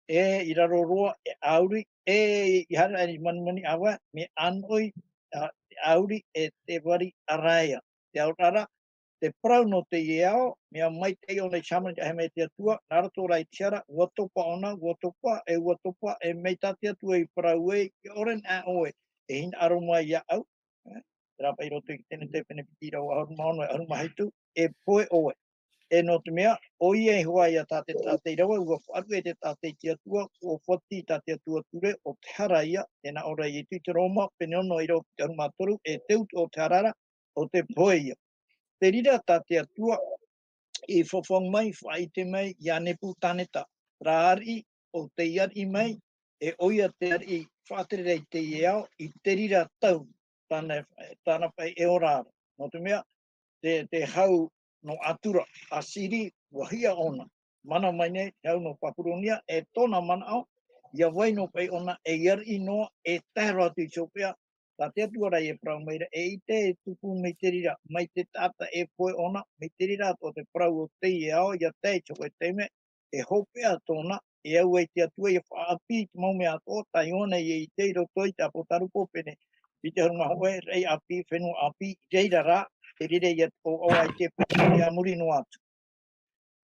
e i raro roa, e ʻāuri, e i haere i manimani ʻāvae, mea ʻānoʻi, ā, te ʻāuri, e te vari ʻaraea. Te aroraʻa, te parau nō teie ao, mea maitaʻi ʻōna i te hāmani taʻahi mai te Atua, nā roto rā i te hara, ua topa ʻōna, ua topa, e ua topa, e mai tā te Atua i parau ai, ʻia ʻore anaʻe ʻoe, e hinaʻaro mai iāʻu, e, terā paʻi i roto i te Tenete pene piti ʻīrava ʻahuru mā ono, ʻahuru mā hitu, e pohe ʻoe. E nō te mea, ʻoia iho ā ia tā te taʻata i rave, ua faʻaruʻe te taʻata i te Atua, ua ʻōfati tā te Atua ture, ʻo te hara ia, tē nā ʻō ra Ietu i te Roma, pene ono ʻīrava piti ʻahuru mā toru, e te utu o te hara ra, ʻo te pohe ia. Te reira tā te Atua i fafau mai, faʻaʻite mai iā Nepukaneta, terā ariʻi, ʻo tei ariʻi mai, e ʻoia te ariʻi faʻatere ra i teie ao, i te reira tau, tāna, tāna paʻi e ora ra. Nō te mea, te, te hau nō Atura, Asiri, ua hiʻa ʻōna. Mana mai nei, te hau nō Papuronia, e tōna manaʻo, ʻia vai noa paʻi ʻōna, ei ariʻi noa, e tae roa atu i te hopeʻa, tā te Atua rā e parau mai ra, eʻita e tupu mai te reira, mai te taʻata e pohe ʻōna, mai te reira atoʻa te parau o teie ao, ʻia tae i te hōʻē taime, e hopeʻa tōna, e au ai te Atua ʻia faʻaʻāpī i te mau mea atoʻa, tā Ioane i ʻite i roto i te ʻĀpōtarupo pene piti ʻahuru mā hōʻē, raʻi ʻāpī, fenua ʻāpī, i reira rā, e riro ia ʻo, ʻo ai te pāpū i a muri noa atu.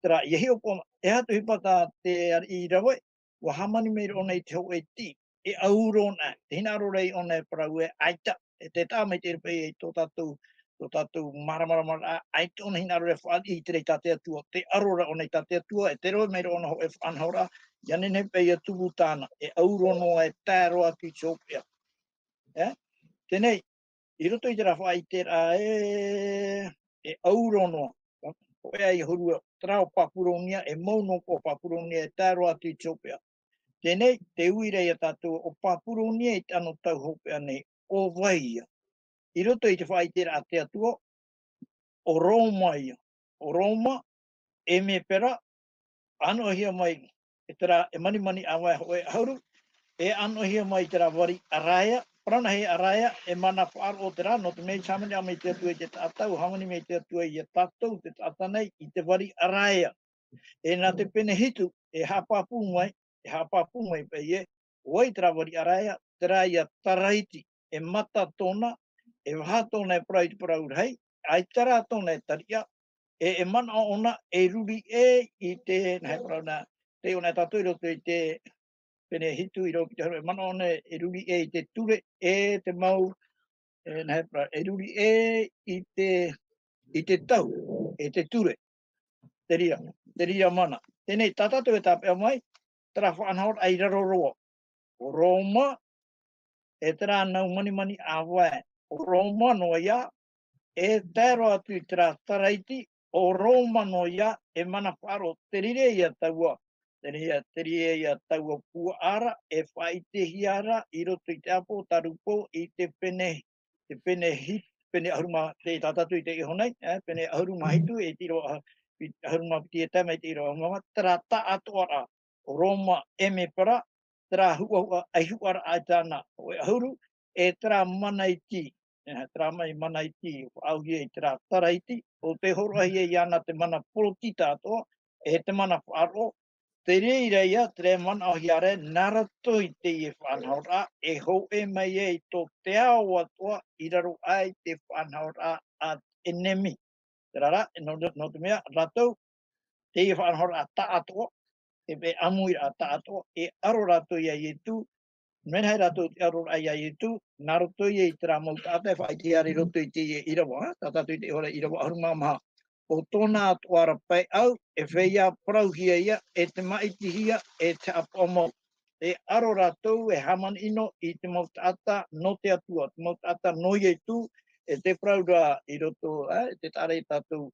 Terā, ʻia hiʻopoʻa, e aha te ʻohipa tā te ariʻi i rave, ua hāmani mai ra ʻōna i te hōʻē tiʻi, e ʻauro anaʻe, te hinaʻaro ra ʻōna e parau ē, ʻaita, e te taʻa mai te repa i tō tātou, tō tātou māramarama, ʻaita ʻōna hinaʻaro ra e faʻariʻi i te reira tā te Atua, tē aro ra ʻōna i tā te Atua, e tē rave mai ra ʻōna hōʻē faʻanahoraʻa, ʻia nehenehe paʻi ʻia tupu tāna, e ʻauro noa e tae roa atu i te hopeʻa. E? Teie nei, i roto i terā faʻaʻiteraʻa e, e ʻauro noa. Hōʻē ʻahuru, terā o Papuronia, e mau noa paʻi o Papuronia, e tae roa atu i te hopeʻa. Teie nei, te ui ra ia tātou, ʻo Papuronia i te anotau hopeʻa nei, ʻo vai ia? I roto i te faʻaʻiteraʻa a te Atua, ʻo Roma ia. ʻO Roma, e Mēpera, ʻānoʻihia mai, e terā, e manimani ʻāvae hōʻē ʻahuru, e ʻānoʻihia mai terā vari ʻaraea, parau na hei ʻaraea, e mana faʻaroʻo terā, nō te mea i te hāmani mai te Atua i te taʻata, ua hāmani mai te Atua ia tātou, te taʻata nei, i te vari ʻaraea. E nā te pene hitu, e haʻapāpū mai, e haʻapāpū mai paʻi ē, ʻo vai terā vari ʻaraea, terā ia Taraiti, e mata tōna, e vaha tōna e parau i te parau rahi, ʻaita rā tōna e tariʻa, e, e manaʻo ʻōna e ruri ʻē i te, nā hea parau nā, tei ʻōna e tātou i roto i te pene hitu ʻīrava piti ʻahuru, e manaʻo ʻōna e ruri ʻē i te ture, e te mau, e, nā hea parau, e ruri ʻē i te, i te tau, e te ture. Te reira, te reira mana. Teie nei, tā tātou e tāpeʻa mai, terā faʻanahoraʻa i raro roa. ʻO Roma, e terā nau manimani ʻāvae. ʻO Roma noa ia, e tae roa atu i terā Taraiti, ʻo Roma noa ia, e mana faʻaroʻo, te reira ia taua, te reira, te reira ia taua puaʻa ra, e faʻaʻitehia ra, i roto i te ʻĀpōtarupo, i te pene, te pene hi-, pene ʻahuru mā, te tā tātou i te iho nei, e, pene ʻahuru mā hitu, e te ʻīrava, ʻahuru mā piti e tae mai te ʻīrava ʻahuru mā maha, terā taʻatoʻaraʻa, ʻo Roma e Mēpera, terā huʻahuʻa, ʻaihuʻaraʻa tāna, hōʻē ʻahuru, e terā mana iti, e, terā mai mana iti, faʻaauhia i terā tara iti, ʻo tē hōroʻahia iāna te mana poritita atoʻa, e te mana faʻaroʻo, te reira ia, te reira manaʻohia ra, nā roto i teie faʻanahoraʻa, e hōʻē mai ai tō te ao atoʻa, i raro aʻe i te faʻanahoraʻa a te ʻenemi. Terā rā, nō, nō te mea, rātou, teie faʻanahoraʻa taʻatoʻa, e, e ʻāmuiraʻa taʻatoʻa, e aro rātou iā Ietu, mea rahi rātou te aroraʻa iā Ietu, nā roto ia i terā mau taʻata e faʻaʻitehia ra i roto i teie ʻīrava, ā, tā tātou i te ʻō ra ʻīrava ʻahuru mā maha. ʻO tōna atoʻa ra pae ʻau, e feiā parauhia ia, e te māʻitihia, e te haʻapaʻo mau. E aro rātou, e hāmani ʻino i te mau taʻata nō te Atua, te mau taʻata nō Ietu, e te parau ra i roto, ā, e te taʻa ra ia tātou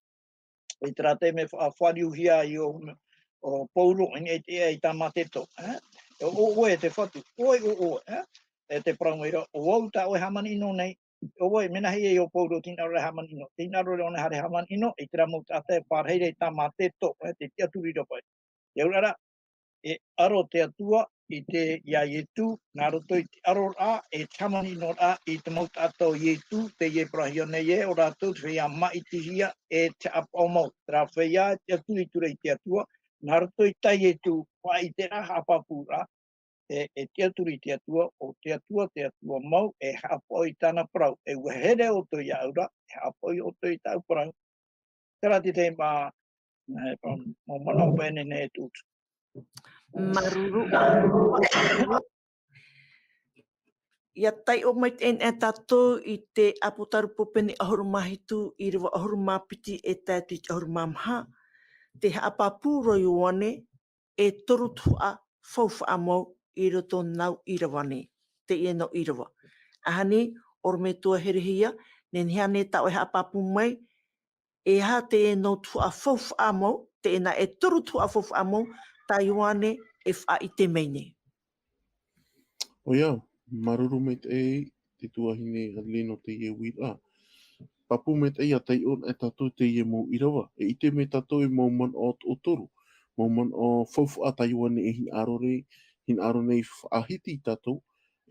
i terā taime fa-, fāriuhia ai ʻo, ʻo Pauro, i, i, i, i tā Mateto, ā? E ʻo ʻoe te Fatu, ʻoe ʻo ʻoe, ā? E te parau mai ra, ʻo au tā ʻoe e hāmani ʻino nei, ʻo ʻoe, mea rahi ʻo Pauro, tē hinaʻaro ra e hāmani ʻino, tē hinaʻaro ra ʻōna e haere e hāmani ʻino, i terā mau taʻata e pārahi ra i tā Mateto, ā, te tiʻaturi ra paʻi. ʻIa ora ra, e aro te Atua i te, iā Ietu, nā roto i te aroraʻa, e te hāmani ʻino ra i te mau taʻata o Ietu, teie e parauhia nei ē, ʻo rātou te feiā māʻitihia, e te haʻapaʻo mau. Terā feiā, tiʻaturi atu ra i te Atua, nā roto i tā Ietu, faʻaʻiteraʻa, haʻapāpūraʻa, e, e tiʻaturi i te Atua, ʻo te Atua, te Atua mau, e haʻapaʻo i tāna parau, e ʻua here ʻoutou iāʻu ra, e haʻapaʻo ʻoutou i tāʻu parau. Terā te tahi mā, e, pa-, mau manaʻo paʻi e nehenehe e tuʻu. Māuruuru. ʻIa taiʻo maitaʻi anaʻe tātou i te Apotarupo pene ʻahuru mā hitu, ʻīrava ʻahuru mā piti e tae atu i te ʻahuru mā maha, te haʻapāpū ra Ioane, e toru tuhaʻa faufaʻa mau i roto nau ʻīrava nei, teie nau ʻīrava. ʻAhani, ʻorometua herehia, nehenehe ānei tā ʻoe haʻapāpū mai, e aha teie nau tuhaʻa faufaʻa mau, teie nā e toru tuhaʻa faufaʻa mau, tā Ioane e faʻaʻite mai nei. ʻOia, māuruuru maitaʻi te tuahine Adeline nō teie uiraʻa. Pāpū maitaʻi ʻia taiʻo anaʻe tātou i teie mau ʻīrava. E ʻite mai tātou i te mau manaʻo toʻotoru. Mau manaʻo faufaʻa tā Ioane e hinaʻaro nei, hinaʻaro nei faʻahiti ia tātou,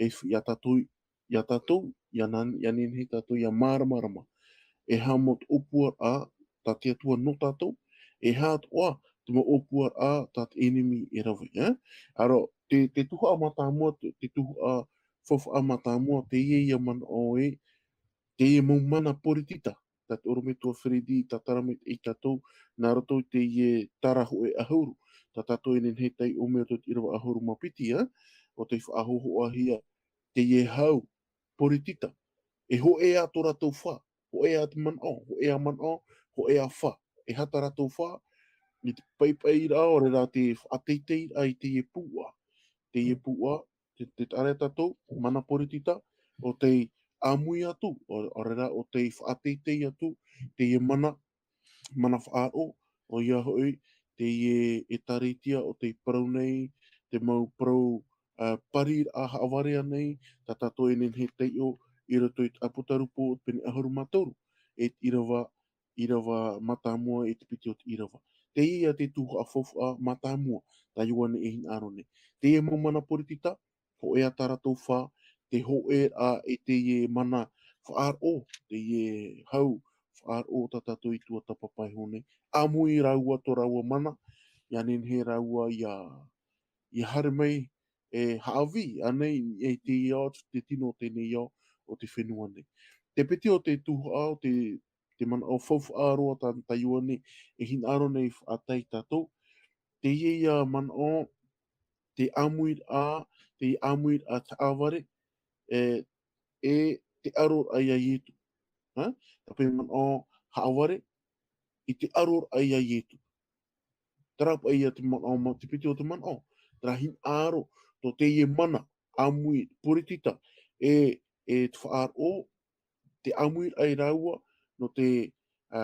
e f-, iā tātou, iā tātou, iā nan-, iā nehenehe tātou ʻia māramarama. E aha mau ʻōpuaraʻa tā te Atua nō tātou, e aha atoʻa te mau ʻōpuaraʻa tā te ʻenemi e rave, ē? ʻA rā, te, te tuhaʻa mātāmua, te, te tuhaʻa faufaʻa mātāmua, teie ïa manaʻo ē, teie mau mana poritita, tā te ʻorometua Freddy i tātara mai ia tātou, nā roto i teie tara hōʻē ʻahuru, tā tātou e nehenehe e taiʻo mai i te ʻīrava ʻahuru mā piti, ē? ʻO tē faʻahōhoʻahia teie hau poritita. E hōʻē ā tō rātou fā, hōʻē ā te manaʻo, hōʻē ā manaʻo, hōʻē ā fā. E aha tā rātou fā, i te paipairaʻa, ʻaore rā te faʻateiteiraʻa i teie pūʻa. Teie pūʻa, te, te taʻa ra ia tātou, mana poritita, ʻo tei ʻāmui atu, ʻo, ʻaore rā, ʻo tei faʻateitei atu, teie mana, mana faʻaroʻo, ʻoia hoʻi, teie ʻĒtārētia ʻo tei parau nei, te mau parau, ā, pariraʻa haʻavare ānei, tā tātou e nehenehe e taiʻo i roto i te Apotarupo, pene ʻahuru mā toru, e te ʻīrava, ʻīrava mātāmua, e te piti o te ʻīrava. Teie ïa te tuhaʻa faufaʻa mātāmua, tā Ioane e hinaʻaro nei. Teie mau mana poritita, hōʻē ā tā rātou fā, te hōʻēraʻa i teie mana faʻaroʻo, teie hau faʻaroʻo tā tātou i tuatāpapa iho nei. ʻĀmui rāua tō rāua mana, ʻia nehenehe rāua ʻia, ʻia haere mai, e haʻavī ānei i teie ao, te tino o teie nei ao o te fenua nei. Te piti o te tuhaʻa, o te, te manaʻo faufaʻa roa tā, tā Ioane e hinaʻaro nei e faʻatae ia tātou, teie ïa manaʻo, te ʻāmuiraʻa, te ʻāmuiraʻa haʻavare, e, e te ʻaroraʻa ia Ietu. Ha? Tāpeʻa manaʻo haʻavare, i te ʻaroraʻa ia Ietu. Terā paʻi ïa te manaʻo, ma-, te piti o te manaʻo. Terā hinaʻaro, tō teie mana, ʻāmui, poritita, e, e te faʻaroʻo, te ʻāmuiraʻa ia rāua, nō te, ā,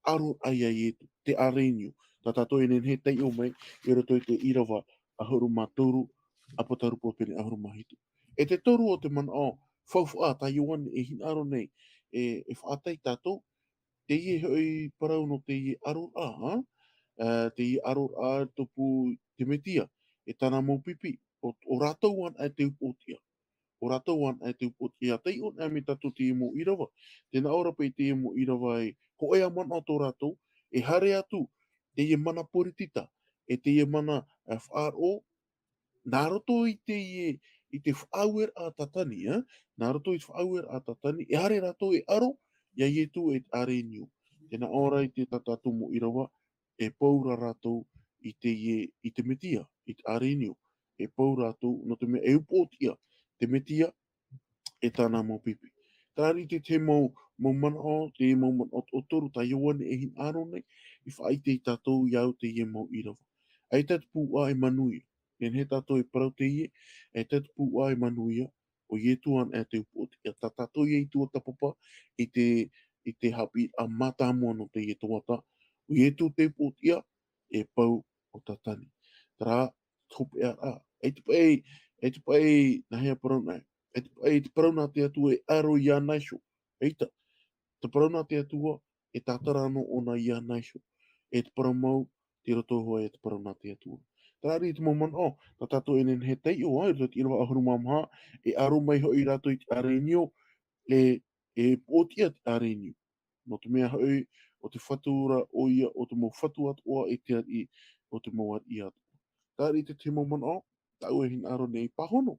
ʻaroraʻa ia Ietu, te ʻarenio. Tā tātou e nehenehe e taiʻo mai, i roto i te ʻīrava ʻahuru mā toru, Apotarupo pene ʻahuru mā hitu. E te toru o te manaʻo faufaʻa tā Ioane e hinaʻaro nei, e, e faʻatae ia tātou, teie hoʻi parau nō teie ʻaroraʻa, ā, ā, teie ʻaroraʻa tupu i te Metia, e tāna mau pipi, ʻo, ʻo rātou anaʻe te upoʻotiʻa. ʻo rātou anaʻe te upoʻotiʻa, taiʻo anaʻe mai tātou teie mau ʻīrava. Tē nā ʻō ra paʻi teie mau ʻīrava e hōʻē ā manaʻo tō rātou, e haere atu teie mana poritita, e teie mana, e, faʻaroʻo, nā roto i teie, i te faʻaueraʻa tātani, e? Nā roto i te faʻaueraʻa tātani, e haere rātou e aro iā Ietu e te ʻārenio. Tē nā ʻō ra i te tā tātou mau ʻīrava, e pau ra rātou i teie, i te Metia, i te ʻārenio. E pau rātou, nō te mea e upoʻotiʻa te Metia, e tāna mau pipi. Terā rā te, te mau, mau manaʻo, te mau manaʻo o toru tā Ioane e hinaʻaro nei, i faʻaʻite ia tātou i au teie mau ʻīrava. ʻAita te pūʻā e manuia. Nehenehe tātou e parau teie, ʻaita te pūʻā e manuia, ʻo Ietu anaʻe te upoʻotiʻa. Tā tātou ia i tuatāpapa i te, i te haʻapiʻiraʻa mātāmua nō teie tuatāpapa. ʻO Ietu te upoʻotiʻa, e pau ʻo tātani. Terā, te hopeʻaraʻa. ʻAita paʻi, ʻaita paʻi, nāhea parau nā, ʻaita paʻi, te parau nā te Atua e aro iāna iho. ʻAita, te parau nā te Atua, e tātara noa ʻōna iāna iho. E te parau mau, tei roto hoʻi e te parau nā te Atua. Terā rā te mau manaʻo, tā tātou e nehenehe e taiʻo, ā, i roto i te ʻīrava ʻahuru mā maha, e aro mai hoʻi rātou i te ʻārenio, e, e upoʻotiʻa te ʻārenio. Nō te mea hoʻi, ʻo te Fatu ra ʻoia, ʻo te mau fatu atoʻa, e te ariʻi, ʻo te mau ariʻi atoʻa. Terā rā te, te mau manaʻo, tāʻu e hinaʻaro nei pāhono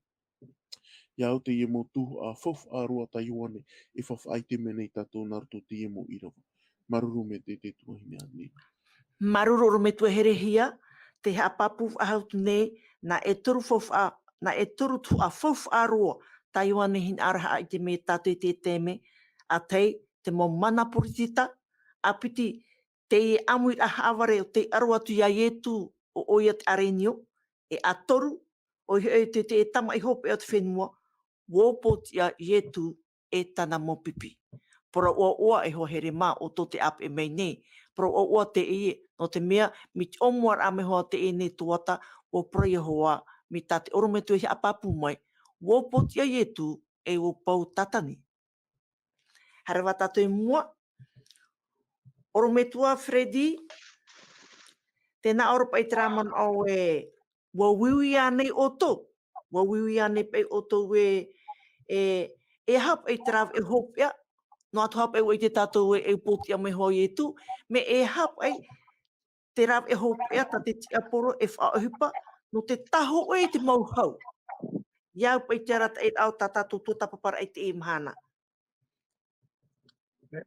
iā au teie mau tuhaʻa faufaʻa roa tā Ioane e faʻaʻite mai nei ia tātou nā roto i teie mau ʻīrava. Māuruuru maitaʻi te tuahine Adeline. Māuruuru ʻorometua herehia, tē haʻapāpū faʻahou nei, nā e toru faufaʻa, nā e toru tuhaʻa faufaʻa roa tā Ioane e hinaʻaro e faʻaʻite mai ia tātou i teie taime, ʻa tahi, te mau mana poritita, ʻa piti, teie ʻāmuiraʻa haʻavare ʻo tei aro atu iā Ietu ʻo ʻoia te ʻārenio, e ʻa toru, ʻoia hoʻi te, te tamaʻi hopeʻa o te fenua, ʻua upoʻotiʻa Ietu e tāna mau pipi. Parau ʻoaʻoa e hoa here mā ʻo tō te ʻāpeʻe mai nei. Parau ʻoaʻoa teie, nō te mea, mai te ʻōmuaraʻa mai hoʻi teie nei tuatāpapa, ʻua parau Iehova, mai tā te ʻorometua i haʻapāpū mai, ʻua upoʻotiʻa Ietu, e ʻua pau tātani. Haere ā tātou i mua. ʻOrometua Freddy, tē nā ʻō ra paʻi terā manaʻo e, ʻua uiui ānei ʻoutou? ʻUa uiui ānei paʻi ʻoutou e, e, e aha paʻi te rāveʻa hopeʻa, noa atu paʻi ʻua ʻite tātou e, e upoʻotiʻa mai hoʻi Ietu, mea e aha paʻi te rāveʻa hopeʻa tā te tiaporo e faʻaʻohipa, nō te tāhōʻē i te mau hau. ʻIa au paʻi te arataʻiraʻa o tā tātou tuatāpaparaʻa i teie mahana.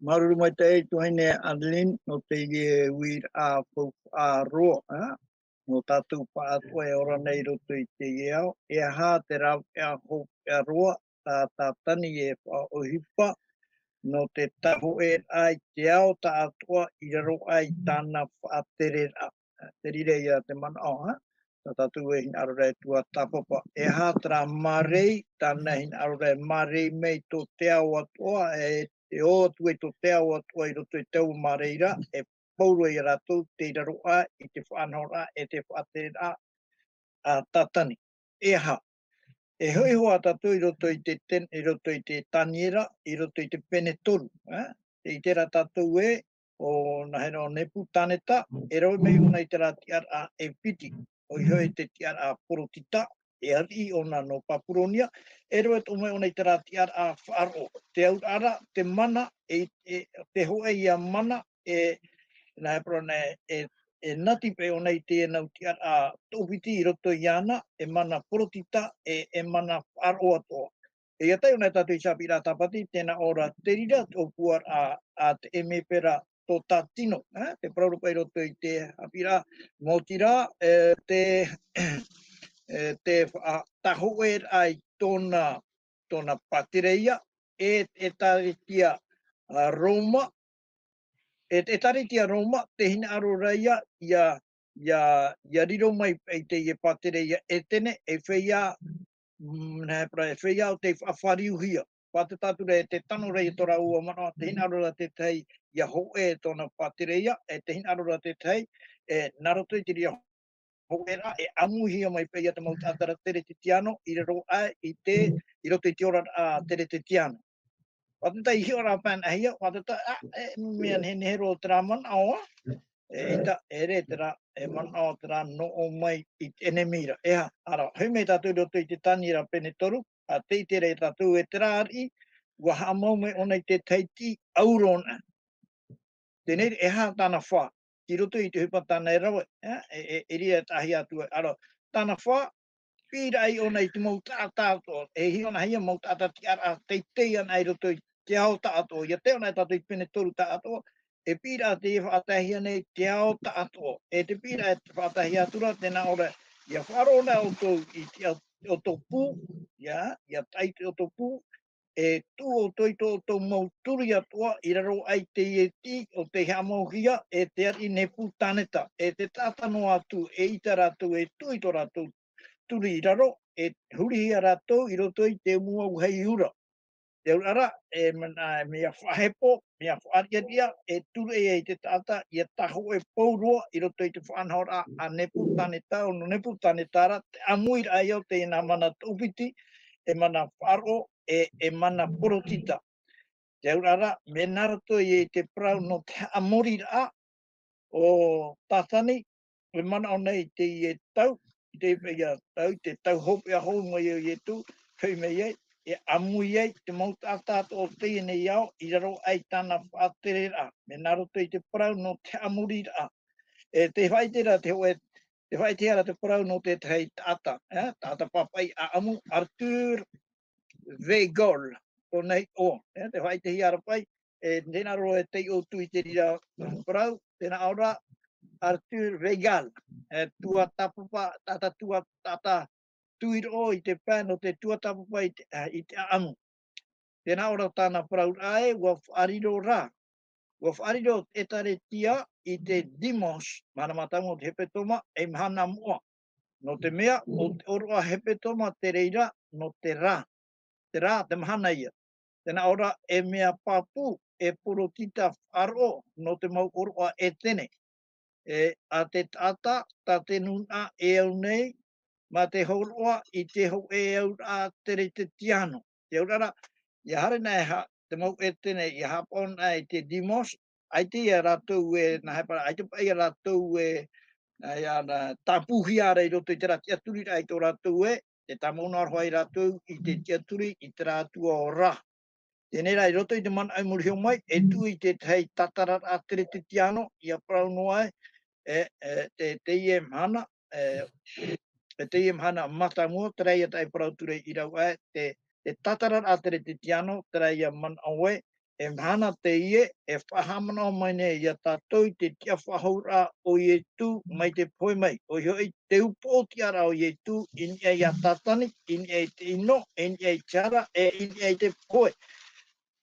Māuruuru maitaʻi tuahine Adeline, nō teie uiraʻa faufaʻa roa, ā? Nō tātou pāʻatoʻa e ora nei i roto i teie ao, e aha te rāveʻa hopeʻa roa, tā Tātani e faʻaʻohipa, nō te tāhōʻēraʻa i te ao tāʻatoʻa i raro aʻe i tāna faʻatereraʻa. Te reira ia te manaʻo, ā? Tā tātou e hinaʻaro ra e tuatāpapa. E aha terā mārei, tāna hinaʻaro ra e mārei mai tō te ao atoʻa, e, e ō atu ai tō te ao atoʻa i roto i taua mārei ra, e pauroa ia rātou tei raro aʻe i te faʻanahoraʻa e te faʻatereraʻa a Tātani. E aha, e hoʻi hoʻi tātou i roto i te ten-, i roto i te Taniera, i roto i te pene toru, ā? Tē ʻite ra tātou ē, ʻo Nahera ʻo Nepukaneta, e rave mai ʻōna i terā tiʻaraʻa e piti, ʻoia hoʻi te tiʻaraʻa porotita, e ariʻi ʻōna nō Papuronia, e rave atoʻa mai ʻōna i terā tiʻaraʻa faʻaroʻo, te auraʻa ra, te mana, e, e, te hōʻē ia mana, e, nā e parau nei, e, e nati paʻi ʻōna i teie nau tiʻaraʻa toʻopiti i roto iāna, e mana porotita, e, e mana faʻaroʻo atoʻa. E ʻia taiʻo anaʻe tātou i te haʻapiʻiraʻa Tāpati, tē nā ʻō ra te reira, te ʻōpuaraʻa a te ʻemepera tō Tātino, ā, te parau ra paʻi i roto i te haʻapiʻiraʻa, maoti rā, e, te, e, te faʻa-, tāhōʻēraʻa i tōna, tōna pātereia, e, e ʻĒtārētia, ā, Roma, e, e ʻĒtārētia Roma, tē hinaʻaro ra ïa, ʻia, ʻia, ʻia riro mai i teie pātereia ʻĒtene, e feiā, mm, nā e parau, e feiā ʻo tei faʻafāriuhia. Faʻateta atu ra e te tano ra i tō rāua manaʻo, tē hinaʻaro ra te tahi ʻia hōʻē tōna pātereia, e tē hinaʻaro ra te tahi, e, nā roto i te reira hōʻēraʻa, e ʻāmuihia mai paʻi ia te mau taʻata ra Keresetiano, i raro aʻe i te, i roto i te oraraʻa Keresetiano. Faʻateta i hiʻo ra paʻi nahea, faʻateta, ā, e, mea nehenehe roa terā manaʻo, ā? E, ʻeita, e ʻere terā, e manaʻo terā nō ʻō mai i te ʻenemi ra. E aha, ʻāreʻa, hoʻi mai tātou i roto i te Taniera pene toru, a te ʻite ra e tātou e terā ariʻi, ua haʻamau mai ʻōna i te tahi tiʻi ʻauro na. Teie nei, e aha tāna fā, i roto i te ʻohipa tāna e rave, e, e, e, e riro e tahi atu ai. Ara, tāna fā, piʻiraʻa ʻōna i te mau taʻata atoʻa, e hiʻo anaʻe ia mau taʻata tiʻaraʻa teitei ana i roto i te ao taʻatoʻa. ʻIa tē ʻō na e tātou i te pene toru taʻatoʻa, e piʻiraʻa teie e faʻataehia nei te ao taʻatoʻa. E te piʻiraʻa e faʻataehia atu ra, tē nā ʻō ra, ʻia faʻaroʻo na ʻoutou i te ao, ʻoutou pū, ʻia, ʻia taʻi te ʻoutou pū, e tuʻu ʻoutou i tō ʻoutou mau turi atoʻa i raro aʻe i teie tiʻi ʻo tei haʻamauhia e te ariʻi Nepukaneta, e te taʻata noa atu, eʻita rātou e tuʻu i tō rātou turi i raro, e hurihia rātou i roto i te ʻumu vauhei ura. Te auraʻa ra, e mea, mea faʻahepo, mea faʻariʻariʻa, e ture ia i te taʻata, ʻia tā hōʻē pauroa i roto i te faʻanahoraʻa a Nepukaneta, ʻo Nepukaneta ra, te ʻāmuiraʻa ia o teie nā mana toʻopiti, e mana faʻaroʻo, e, e mana poritita. Te auraʻa ra, mea nā roto ia i te parau nō te haʻamoriraʻa o Satani, e manaʻo nei i teie tau, i te paʻi tau, te tau hopeʻa hou mai o Ietu, hoʻi mai ai, e ʻāmui ai te mau taʻata o teie nei ao, i raro aʻe i tāna faʻatereraʻa, mea nā roto i te parau nō te haʻamoriraʻa. E tē faʻaʻite ra te hōʻē, tē faʻaʻitehia ra te parau nō te tahi taʻata, e, taʻata papaʻi ʻāʻamu, Arthur Weigall, tōna iʻoa, e, tē faʻaʻitehia ra paʻi, e, tē nā roa e tei ʻoutou i te reira parau, tē nā ʻō ra, Arthur Weigall, e, tuatāpapa, taʻata tua, taʻata tuiroʻo i te pae nō te tuatāpapa i te, e, i te ʻāʻamu. Tē nā ʻō ra tāna parauraʻa ē, ua faʻariro rā, ua faʻariro te ʻĒtārētia i te demos, mahana mātāmua o te hepetoma, ei mahana moʻa. Nō te mea, ʻo te ʻōroʻa hepetoma te reira, nō te rā. Te rā, te mahana ia. Tē nā ʻō ra, e mea pāpū, e poritita faʻaroʻo, nō te mau ʻōroʻa ʻētene. E, a te taʻata, tā te nūnaʻa e au nei, mā te hōroʻa i te hōʻē auraʻa teretetiano. Te auraʻa ra, ʻia haere na e ha, te mau ʻētene, ʻia haʻapaʻo na i te demos, ʻaita ia rātou e, nā hea parau, ʻaita paʻi ia rātou e, nā, ia, nā, tāpūhia ra i roto i terā tiʻaturiraʻa i tō rātou ē, e tāmau noa roa ai rātou i te tiʻaturi i terā atua ora. Teie rā, i roto i te manaʻo i muri iho mai, e tuʻu i te tahi tātararaʻa teretetiano, ʻia parau noa ai, e, e, te, teie mahana, e, e teie mahana mātāmua, terā ia taʻi parau ture i rave aʻe, te, te tātararaʻa teretetiano, terā ia manaʻo ē, e mahana teie, e faʻahaʻamanaʻo mai nei ia tātou i te tiʻafaʻahouraʻa o Ietu mai te pohe mai, ʻoia hoʻi, te upoʻotiʻaraʻa o Ietu, i niʻa ia Satani, i niʻa i te ʻino, i niʻa i te hara, e i niʻa i te pohe.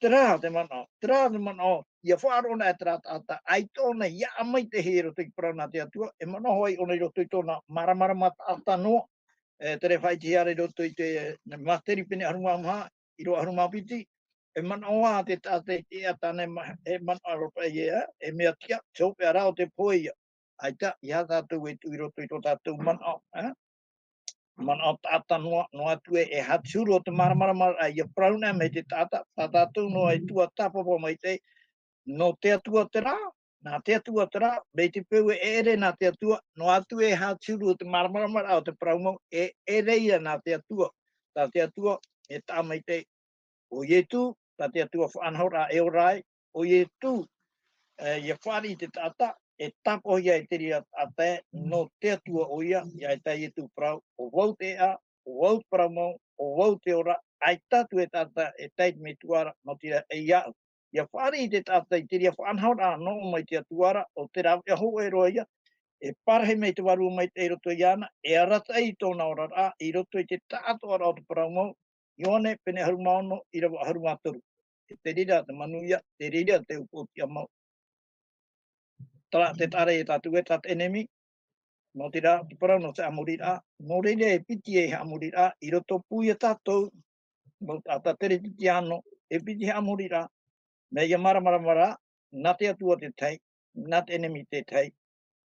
Terā te manaʻo, terā te manaʻo, ʻia faʻaroʻo na e terā taʻata, ʻaita ʻōna i ʻāʻamu i te hē i roto i te parau nā te Atua, e manaʻo hoʻi ʻōna i roto i tōna māramarama taʻata noa, e, terā e faʻaʻitehia ra i roto i te, e, Māteri pene ʻahuru mā maha, ʻīrava ʻahuru mā piti, e manaʻo ā te taʻata i te ʻēʻa tāna e ma-, e manaʻo ā rā paʻi ē, e mea tiʻa, te hopeʻa ra o te pohe ia. ʻAita, ʻeiaha tātou e tuʻu i roto i tō tātou manaʻo, e? Manaʻo taʻata noa, noa atu ē, e haʻapiʻi atu te māramarama, ā, ʻia parau na mai te taʻata, tā tātou noa e tuatāpapa maitaʻi, nō te Atua terā, nā te Atua terā, mai te peu e ʻere nā te Atua, noa atu ē e haʻapiʻi atu te māramarama o te parau mau, e ʻere ia nā te Atua, tā te Atua, e taʻa maitaʻi, ʻo Ietu, tā te Atua faʻanahoraʻa e ora ai, ʻo Ietu, e, ʻia fāriʻi i te taʻata, e tāpaʻohia e te reira taʻata ē, nō te Atua ʻoia, ʻia ʻaita Ietu parau, ʻo vau te ʻēʻa, ʻo vau te parau mau, ʻo vau te ora, ʻaita atu e taʻata e tae i te Metua ra, nō te reira ʻeiaha. ʻIa fāriʻi i te taʻata i te reira faʻanahoraʻa nō ʻō mai te Atua ra, ʻo te rāveʻa hōʻē roa ia, e parahi mai te Vārua Maitaʻi i roto iāna, e arataʻi i tōna oraraʻa, i roto i te taʻatoʻaraʻa o te parau mau, Ioane, pene ʻahuru mā ono, ʻīrava ʻahuru mā toru. E te reira te manuia, te reira te upoʻotiʻa mau. Terā, te taʻa ra ia tātou ē, tā te ʻenemi, nō te reira, te parau nō te haʻamoriraʻa, nō reira e piti ei haʻamoriraʻa, i roto pū ia tātou, mau taʻata teretetiano, e piti haʻamoriraʻa, mea ʻia māramarama ra, nā te Atua te tahi, nā te ʻenemi te tahi,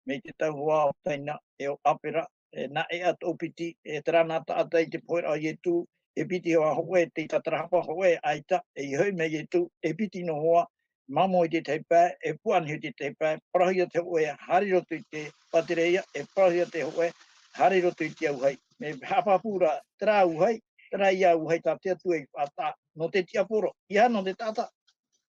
mai te tau hoa o Kaina, e ʻo ʻĀpera, e nā ʻēʻa toʻopiti, e terā nā taʻata i te poheraʻa o Ietu, e piti hoʻi hōʻē, tei tātarahapa hōʻē, ʻaita, e hoʻi mai Ietu, e piti noa hoʻi, mamo i te tahi pae, e puʻa aniho i te tahi pae, parauhia te hōʻē, haere i roto i te pātireia, e parauhia te hōʻē, haere i roto i te auahi. Mea haʻapāpū ra terā auahi, terā ia au hai tā te Atua i faʻataʻa. Nō te tiaporo, ia nō te taʻata.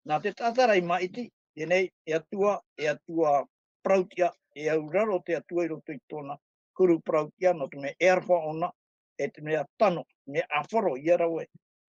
Nā te taʻata rā i māʻiti, teie nei, e Atua, e Atua parauʻtiʻa, e auraro te Atua i roto i tōna huru parauʻtiʻa, nō te mea e aroha ʻōna, e te mea tano, mea ʻāfaro, ia rave,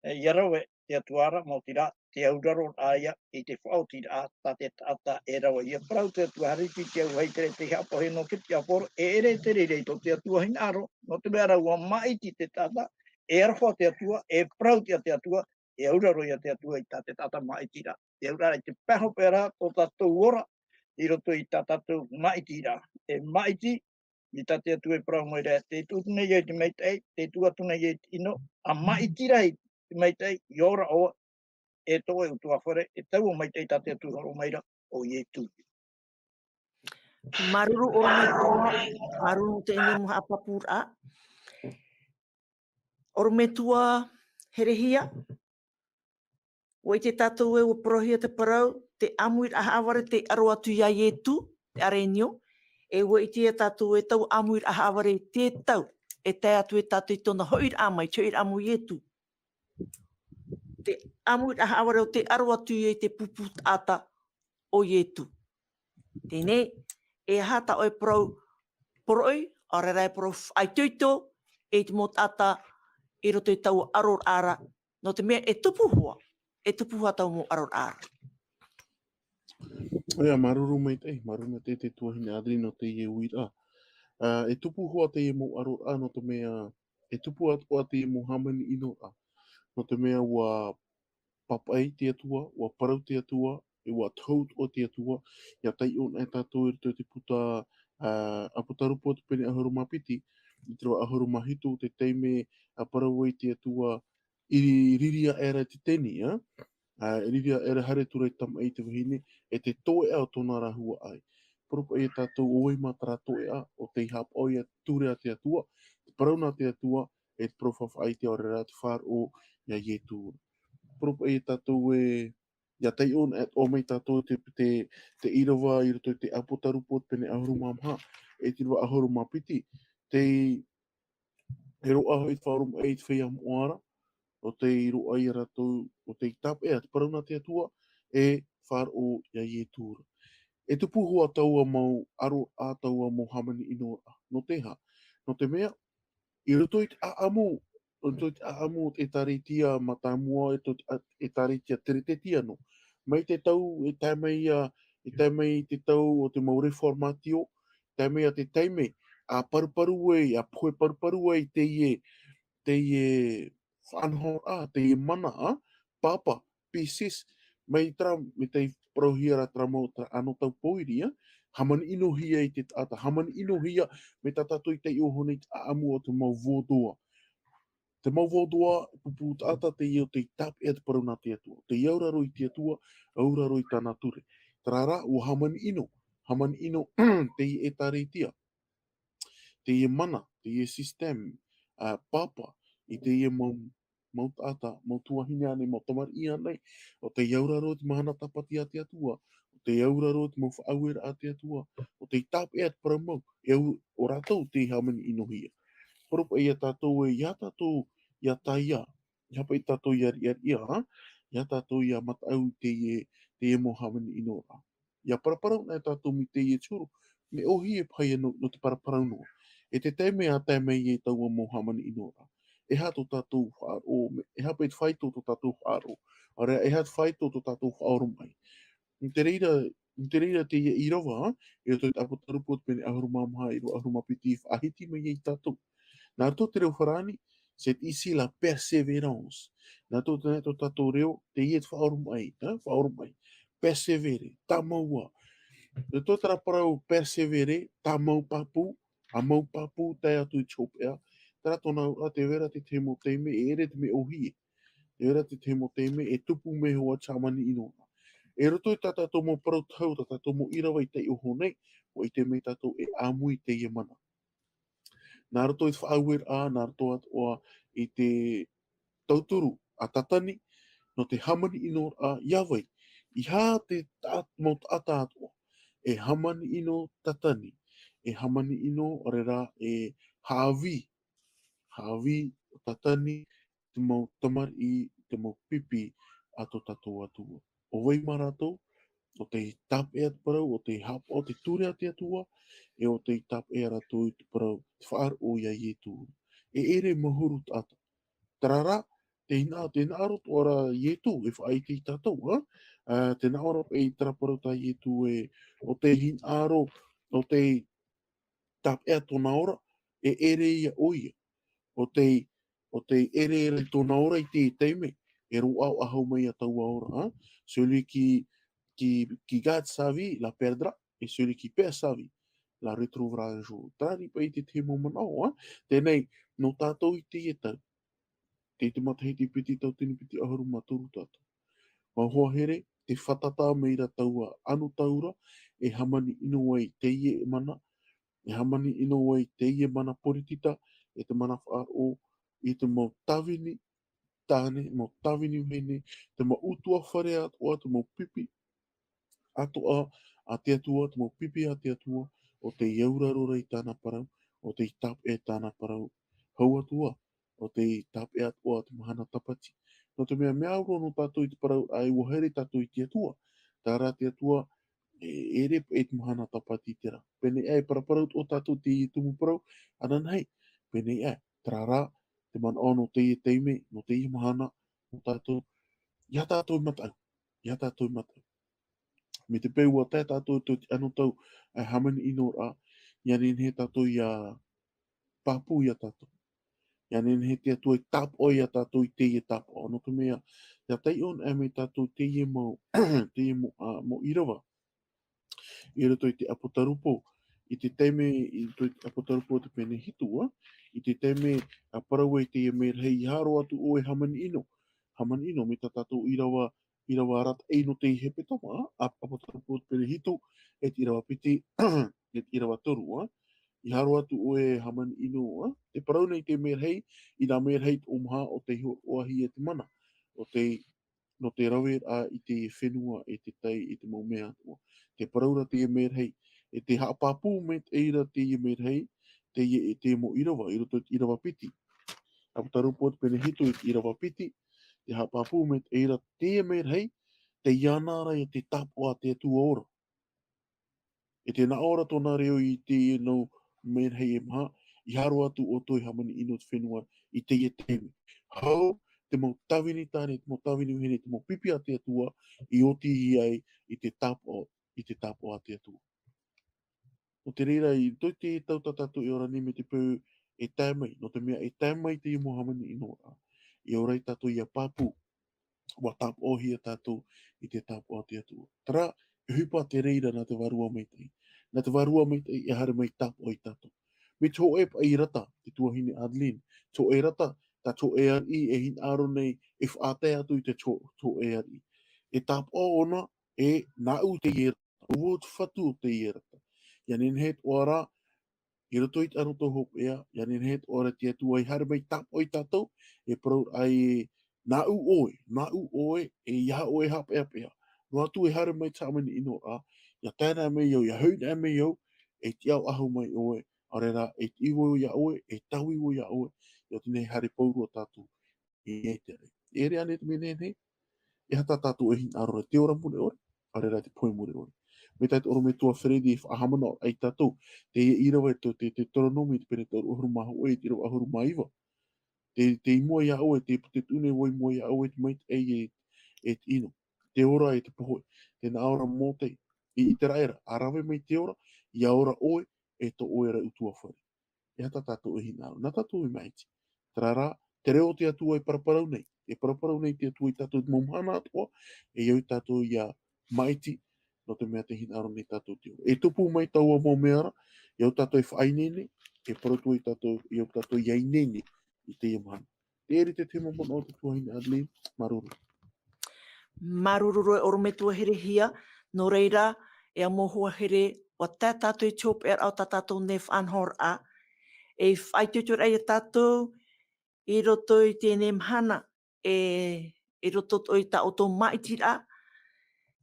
e, ia rave te Atua ra, maoti rā, te auraro rā ia i te faʻaotiraʻa tā te taʻata e rave. Ia parau te Atua, haere iti te au hai tere tei haʻapaʻohia nō te tiaporo, e ʻere te reira i tō te Atua hinaʻaro, nō te mea rā ua māʻiti te taʻata, e aroha te Atua, e parauʻtiʻa te Atua, e auraro ia te Atua i tā te taʻata māʻitiraʻa. Te auraʻa i te pae hopeʻa ra tō tātou ora, i roto i tā tātou māʻitiraʻa. E māʻiti, i tā te Atua e parau mai ra, tē tuʻu atu nei au i te maitaʻi, tē tuʻu atu nei au i te ʻino, ʻa māʻiti rā i te maitaʻi, ʻia ora ʻoe, e tō ʻoe ʻutuāfare, e taua maitaʻi tā te Atua i hōroʻa mai ra, ʻo Ietu. Māuruuru ʻorometua, māuruuru teie mau haʻapāpūraʻa. ʻOrometua Herehia, ʻua ʻite tātou ē ʻua parauhia te parau, te ʻāmuiraʻa haʻavare tei aro atu ia Ietu, te arenio, e ʻua ʻite ia tātou ē taua ʻāmuiraʻa haʻavare te tau, e tae atu e tātou i tōna hoʻiraʻa mai, te hoʻiraʻa mau Ietu. Te ʻāmuiraʻa haʻavare ʻo tei aro atu ia i te pupu taʻata ʻo Ietu. Teie nei, e aha tā ʻoe parau poroʻi, ʻaore rā e parau faʻaitoito, i te mau taʻata i roto i taua ʻaroraʻa ra, nō te mea e tupu hoʻi, e tupu hoʻi taua mau ʻaroraʻa ra. ʻOia, māuruuru maitaʻi, māuruuru maitaʻi te tuahine Adri nō teie uiraʻa. Ā, e tupu hoʻi teie mau ʻaroraʻa nō te mea, e tupu atoʻa teie mau hāmani ʻino ra. Nō te mea ʻua pāpaʻi te Atua, ʻua parau te Atua, e ʻua tohu atoʻa te Atua, ʻia taiʻo anaʻe tātou i roto i te puta, ā, ʻApotarupo te pene ʻahuru mā piti, i te ʻahuru mā hitu, te taime ʻa parau ai te Atua, i riri aʻera te teni, ā? Ā, i riri aʻera haere atu ra te tamaʻi i te vahine, e te toeʻa o tōna ra huaʻai. Parau paʻi ia tātou ʻo vai mā terā toeʻa, ʻo tei haʻapaʻo ia te ture a te Atua, te parau nā te Atua, e te parau faʻaʻite ʻaore rā te faʻaroʻo ia Ietu. Parau paʻi ia tātou ē, ʻia taiʻo anaʻe atoʻa mai tātou te, te, te ʻīrava i roto i te ʻApotarupo te pene ʻahuru mā maha, e te ʻīrava ʻahuru mā piti, tei, e roaʻa hoʻi te faʻaoromaʻi i te feiā moʻa ra, ʻo tei roaʻa ia rātou, ʻo tei tāpeʻa te parau nā te Atua, e faʻaroʻo ia Ietu ra. E tupu hoʻi taua mau ʻaroraʻa, taua mau hāmani ʻino ra. Nō te aha? Nō te mea, i roto i te ʻāʻamu, i roto i te ʻāʻamu o te ʻĒtārētia mātāmua, i roto i te ʻa-, ʻĒtārētia Teretetiano. Mai te tau, e tae mai ia, e tae mai te tau o te mau Reformatio, tae mai ia te taime, ʻa paruparu ai, ʻa pohe paruparu ai teie, teie faʻanahoraʻa, teie mana, ā, pāpā, pieces, mai terā, mai tei parauhia ra terā mau, terā ʻano tau pōiri, ā, hāmani ʻinohia i te taʻata, hāmani ʻinohia, mai tā tātou i taiʻo nei i te ʻāʻamu o te mau Vaudois. Te mau Vaudois, pupu taʻata teie ʻo tei tāpeʻa te parau nā te Atua. Tei auraro i te Atua, auraro i tāna ture. Terā rā, ʻua hāmani ʻino, hāmani ʻino, teie ʻĒtārētia. Teie mana, teie système, ā, pāpā, i teie mau, mau taʻata, mau tuahine ānei, mau tamariʻi ānei, ʻo tei auraro i te mahana tāpati a te Atua, ʻo tei auraro i te mau faʻaueraʻa a te Atua, ʻo tei tāpeʻa te parau mau, e au, ʻo rātou tei hāmani ʻinohia. Parau paʻi ia tātou ē, ʻia tātou, ʻia tae ia, ʻia haʻapaʻo tātou ʻia riʻariʻa, ā? ʻIa tātou ʻia mataʻu i teie, teie mau hāmani ʻino ra. ʻIa paraparau anaʻe tātou mai teie te huru, mea ʻōhie paha ia nō, nō te paraparau noa. E te taime ʻa tae mai ai taua mau hāmani ʻino ra. E aha tō tātou faʻaroʻo, mea, e aha paʻi te faito tō tātou faʻaroʻo. ʻAore rā, e aha te faito tō tātou faʻaoromaʻi. Nō te reira, nō te reira teie ʻīrava, i roto i te ʻApotarupo te pene ʻahuru mā maha, ʻīrava ʻahuru mā piti, faʻahiti mai ai tātou. Nā roto te reo farāni, c'est ici la persévérance. Nā roto te, tō tātou reo, teie te faʻaoromaʻi, ā, faʻaoromaʻi. Persévérer, tāmau ā. Nā roto terā parau persévérer, tāmau pāpū, ʻa mau pāpū tae atu i te hopeʻa. Terā tōna auraʻa, tē vai ra te tahi mau taime, e ʻere te mea ʻōhie. Tē vai ra te tahi mau taime, e tupu mai hoʻi te hāmani ʻino ra. I roto i tā tātou mau parau tohu, tā tātou mau ʻīrava i taiʻo nei, ʻua ʻite mai tātou e ʻāmui teie mana. Nā roto i te faʻaueraʻa, nā roto atoʻa i te tauturu a Tatani, nō te hāmani ʻino ra, ʻia vai, e aha te ta-, mau taʻata atoʻa, e hāmani ʻino Tatani, e hāmani ʻino, ʻaore rā, e haʻavī, haʻavī o Tatani, te mau tamariʻi, te mau pipi a tō tātou Atua. ʻO vai mā rātou, ʻo tei tāpeʻa te parau, ʻo tei haʻapaʻo te ture a te Atua, e ʻo tei tāpeʻa rātou i te parau, te faʻaroʻo ia Ietu. E ʻere mau huru taʻata. Terā rā, tē hinaʻaro, tē hinaʻaro atoʻa ra Ietu e faʻaʻite ia tātou, ā? Ā, tē hinaʻaro atoʻa i terā parau tā Ietu ē, ʻo tei hinaʻaro, ʻo tei tāpeʻa tōna ora, e ʻere ia ʻoia. ʻO tei, ʻo tei ʻere ra i tōna ora i te taime, e roaʻa faʻahou mai ia taua ora, ā? Celui qui, qui, qui garde sa vie, la perdra, et celui qui perd sa vie, la retrouvera un jour. Terā rā paʻi te tahi mau manaʻo, ā? Teie nei, nō tātou i teie tau, tei te matahiti piti tauatini piti ʻahuru mā toru tātou. Mau hoa here, tē fātata mai ra taua anotau ra, e hāmani ʻino ai teie mana, e hāmani ʻino ai teie mana poritita, e te mana faʻaroʻo, i te mau tāvini tāne, mau tāvini vahine, te mau ʻutuāfare atoʻa, te mau pipi atoʻa a te Atua, te mau pipi a te Atua, ʻo tei auraro ra i tāna parau, ʻo tei tāpeʻa i tāna parau. Hau atu ā, ʻo tei tāpeʻa atoʻa te mahana tāpati. Nō te mea, mea au roa nō tātou i te parau, ā, ʻua haere tātou i te Atua. Terā rā te Atua, e, e ʻere paʻi te mahana tāpati terā. Pēnei aʻe, paraparau atoʻa tātou i te tumu parau, ananahi, pēnei aʻe, terā rā, te manaʻo nō teie taime, nō teie mahana, nō tātou, ia tātou e mataʻu, ia tātou e mataʻu. Mai te peu ʻua tae tātou i te anotau, ā, hāmani ʻino ra, ia nehenehe tātou ia pāpū ia tātou. Ia nehenehe te Atua e tāpaʻo ia tātou i teie tāpaʻo. Nō te mea, ia taiʻo anaʻe mai tātou teie mau, teie mau, ā, mau ʻīrava. I roto i te ʻApotarupo, i te taime, i roto i te ʻApotarupo o te pene hitu, ā, i te taime, ā, parau ai teie merahi, ʻeiaha roa atu ʻoe e hāmani ʻino. Hāmani ʻino, mai tā tātou ʻīrava, ʻīrava arataʻi nō te hepetoma, ā, ʻApotarupo o te pene hitu, e te ʻīrava piti, e te ʻīrava toru, ā. ʻEiaha roa atu ʻoe e hāmani ʻino, ā. Tē parau nei te merahi, i nā merahi toʻomaha ʻo tei hōroʻahia te mana, ʻo tei, nō te rave ra i te fenua, e te tai, e te mau mea atoʻa. Tē parau ra teie merahi, e tē haʻapāpū maitaʻi ra teie merahi, teie, e te mau ʻīrava, i roto i te ʻīrava piti. ʻApotarupo o te pene hitu i te ʻīrava piti, tē haʻapāpū maitaʻi ra teie merahi, tei ana ra ia te tāpaʻo a te Atua ora. E tē nā ʻō ra tōna reo i teie mau merahi e maha, ʻeiaha roa atu ʻoutou e hāmani ʻino i te fenua i teie taime. Hau, te mau tāvini tāne, te mau tāvini vahine, te mau pipi a te Atua, i ʻōtihia ai i te tāpaʻo, i te tāpaʻo a te Atua. Nō te reira, i roto i te tau tā tātou e ora nei mai te peu e tae mai, nō te mea e tae mai teie mau hāmani ʻino ra. E ora ai tātou ia pāpū, ʻua tāpaʻohia tātou i te tāpaʻo a te Atua. Terā, e ʻohipa te reira nā te Vārua Maitaʻi. Nā te Vārua Maitaʻi e haere mai tāpaʻo ia tātou. Mai te hōʻē paʻi rata, te tuahine Adeline, te hōʻē rata, tā te hōʻē ariʻi e hinaʻaro nei, e faʻatae atu i te hō-, te hōʻē ariʻi. E tāpaʻo ʻōna, e nāʻu teie rata, ʻo vau te fatu o teie rata. Ia nehenehe atoʻa ra, i roto i te anotau hopeʻa, ia nehenehe atoʻa ra te Atua e haere mai tāpaʻo ia tātou, e parau ra ē, nāʻu ʻoe, nāʻu ʻoe, e ʻeiaha ʻoe e haʻapeʻapeʻa. Noa atu e haere mai te hāmani ʻino ra, ia tae noa mai au, ia hoʻi noa mai au, e tiʻa faʻahou mai ʻoe, ʻaore rā, e tiʻi vau ia ʻoe, e taui vau ia ʻoe, ʻia ʻō nei e haere pauroa tātou i te raʻi. E ʻere ānei te mea nei, e aha tā tātou e hinaʻaro ra, te ora mure ʻore, ʻaore rā te pohe mure ʻore. Mai tā te ʻorometua Freddy e faʻahaʻamanaʻo ai tātou, teie ʻīrava e te, te, Deuteronomy, te pene toru ʻahuru mā hōʻē, te ʻīrava ʻahuru mā iva. Tē, tē ʻī mua ia ʻoe, tē, tē tuʻu nei vau i mua ia ʻoe, te maitaʻi e, e te ʻino, te ora e te pohe, tē nā ʻō ra Mōte i ʻĪteraʻera, ʻa rave mai te ora, ʻia ora ʻoe, e tō ʻoe ra ʻutuāfare. E aha tā tātou e hinaʻaro, nā tātou e māʻiti. Terā rā, te reo o te Atua e paraparau nei, e paraparau nei te Atua ia tātou i te mau mahana atoʻa, e au ia tātou ʻia māʻiti, nō te mea tē hinaʻaro nei tātou te ora. E tupu mai taua mau mea ra, e au tātou e faʻaineine, e parau atu ai tātou, e au tātou ʻia ineine i teie mahana. Te ʻere te tahi mau manaʻo te tuahine Adeline, māuruuru. Māuruuru roa e ʻorometua Herehia, nō reira, e ʻāmui hoa here, ʻua tae tātou i te hopeʻa o tā tātou nei faʻanahoraʻa, e faʻaitoitoraʻa ia tātou, i roto i teie mahana, e, i roto atoʻa i tā ʻoutou māʻitiraʻa,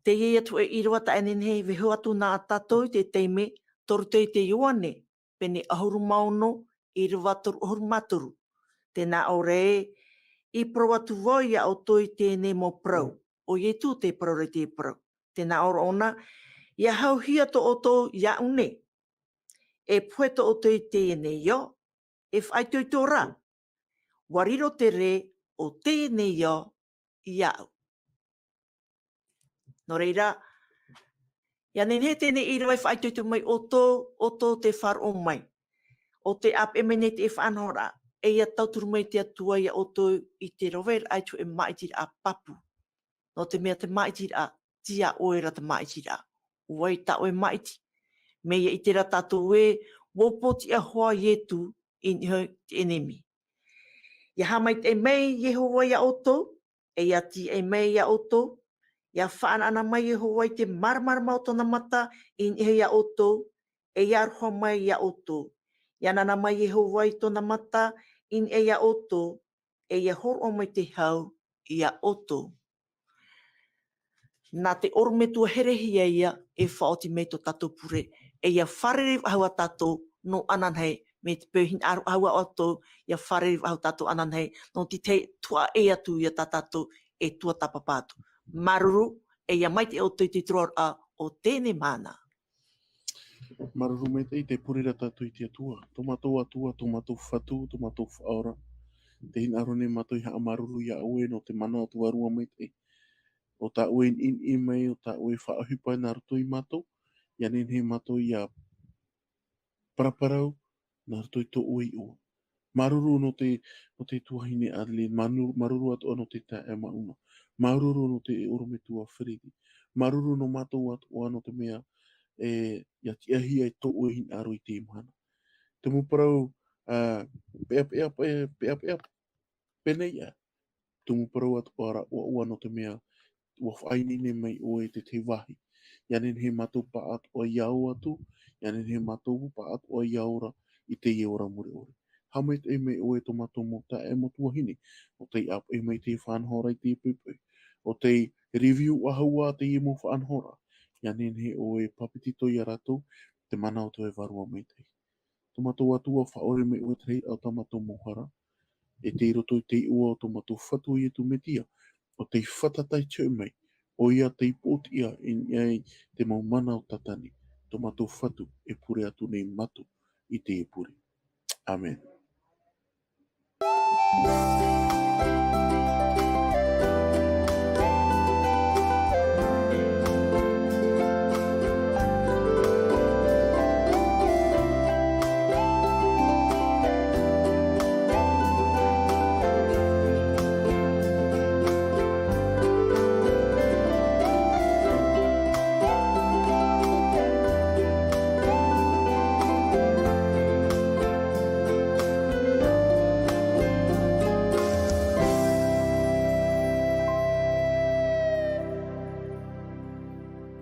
teie atu e ʻīrava taʻa nehenehe e vaiiho atu na tātou i te taime, toru tei te Ioane, pene ʻahuru mā ono, ʻīrava toru ʻahuru mā toru. Tē nā ʻō ra ē, I parau atu vau iā ʻoutou i teie nei mau parau. ʻO Ietu tē parau ra i te parau. Tē nā ʻō ra ʻōna, ʻia hauhia tō ʻoutou iāʻu nei. E pohe tō ʻoutou i teie nei ao, e faʻaitoito ra. ʻUa riro te rē o teie nei ao iāʻu. Nō reira, ʻia nehenehe teie nei ʻīrava e faʻaitoito mai ʻoutou, ʻoutou tē faʻaroʻo mai. ʻO tē ʻāpeʻe mai nei te faʻanahoraʻa, e ʻia tauturu mai te Atua iā ʻoutou i te raveraʻa i te hōʻē māʻitiraʻa pāpū. Nō te mea te māʻitiraʻa, tei iā ʻoe ra te māʻitiraʻa. ʻO vai tā ʻoe māʻiti? Mea ʻite ra tātou ē, ʻua upoʻotiʻa hoʻi Ietu i niʻa i te ʻenemi. ʻIa haʻamaitaʻi mai Iehova iā ʻoutou, e ʻia tīaʻi mai iā ʻoutou, ʻia faʻaʻanaʻana mai Iehova i te māramarama o tōna mata i niʻa iā ʻoutou, e ʻia aroha mai iā ʻoutou. ʻIa nānā mai Iehova i tōna mata i niʻa iā ʻoutou, e ʻia hōroʻa mai te hau iā ʻoutou. Nā te ʻorometua herehia ia e faʻaoti mai tō tātou pure, e ʻia fārerei faʻahou ā tātou nō ananahi, mai te peu hinaʻaro faʻahou ā ʻoutou, ʻia fārerei faʻahou tātou ananahi, nō te tahi tuaʻā ʻē atu ia tā tātou e tuatāpapa atu. Māuruuru, e ʻia maitaʻi ʻoutou i te turuʻaraʻa o teie nei mahana. Māuruuru maitaʻi, tē pure ra tātou i te Atua. Tō mātou Atua, tō mātou Fatu, tō mātou Faʻaora. Tē hinaʻaro nei mātou e haʻamāuruuru iā ʻoe nō te mana o te Vārua Maitaʻi. ʻO tā ʻoe i niʻiniʻi mai, ʻo tā ʻoe e faʻaʻohipa nā roto iā mātou, ʻia nehenehe mātou ʻia paraparau nā roto i tō ʻoe iʻoa. Māuruuru nō te, nō te tuahine Adeline, māuruuru, māuruuru atoʻa nō te taeaʻe Mauna. Māuruuru nō te ʻorometua Fereti. Māuruuru nō mātou atoʻa nō te mea e, ʻia tiʻahia e tō ʻoe hinaʻaro i teie mahana. Te mau parau, ā, peʻapeʻa, peʻapeʻa, pēneiaʻe. Tumu parau atoʻa ra ʻoaʻoa nō te mea, ʻua faʻaineine mai ʻoe i te tahi vāhi. ʻIa nehenehe mātou pāʻatoʻa ʻia ō atu, ʻia nehenehe mātou pāʻatoʻa ʻia ora i teie ora mure ʻore. Haʻamaitaʻi mai ʻoe tō mātou mau taeaʻe, mau tuahine, ʻo tei ʻāpeʻe mai i te faʻanahoraʻa i teie poʻipoʻi. ʻO tei review faʻahou ā teie mau faʻanahoraʻa. ʻIa nehenehe ʻoe e pāpetito iā rātou, te mana o te Vārua Maitaʻi. Tō mātou Atua, faʻaʻore mai ʻoe i te rahi o tā mātou mau hara. E tei roto i te iʻoa o tō mātou Fatu Ietu Metia, ʻo tei fātata i te hoʻi mai, ʻoia tei poʻotiʻa i niʻa i te mau mana o Tātane, tō mātou Fatu e pure atu nei mātou i teie pure. Amen.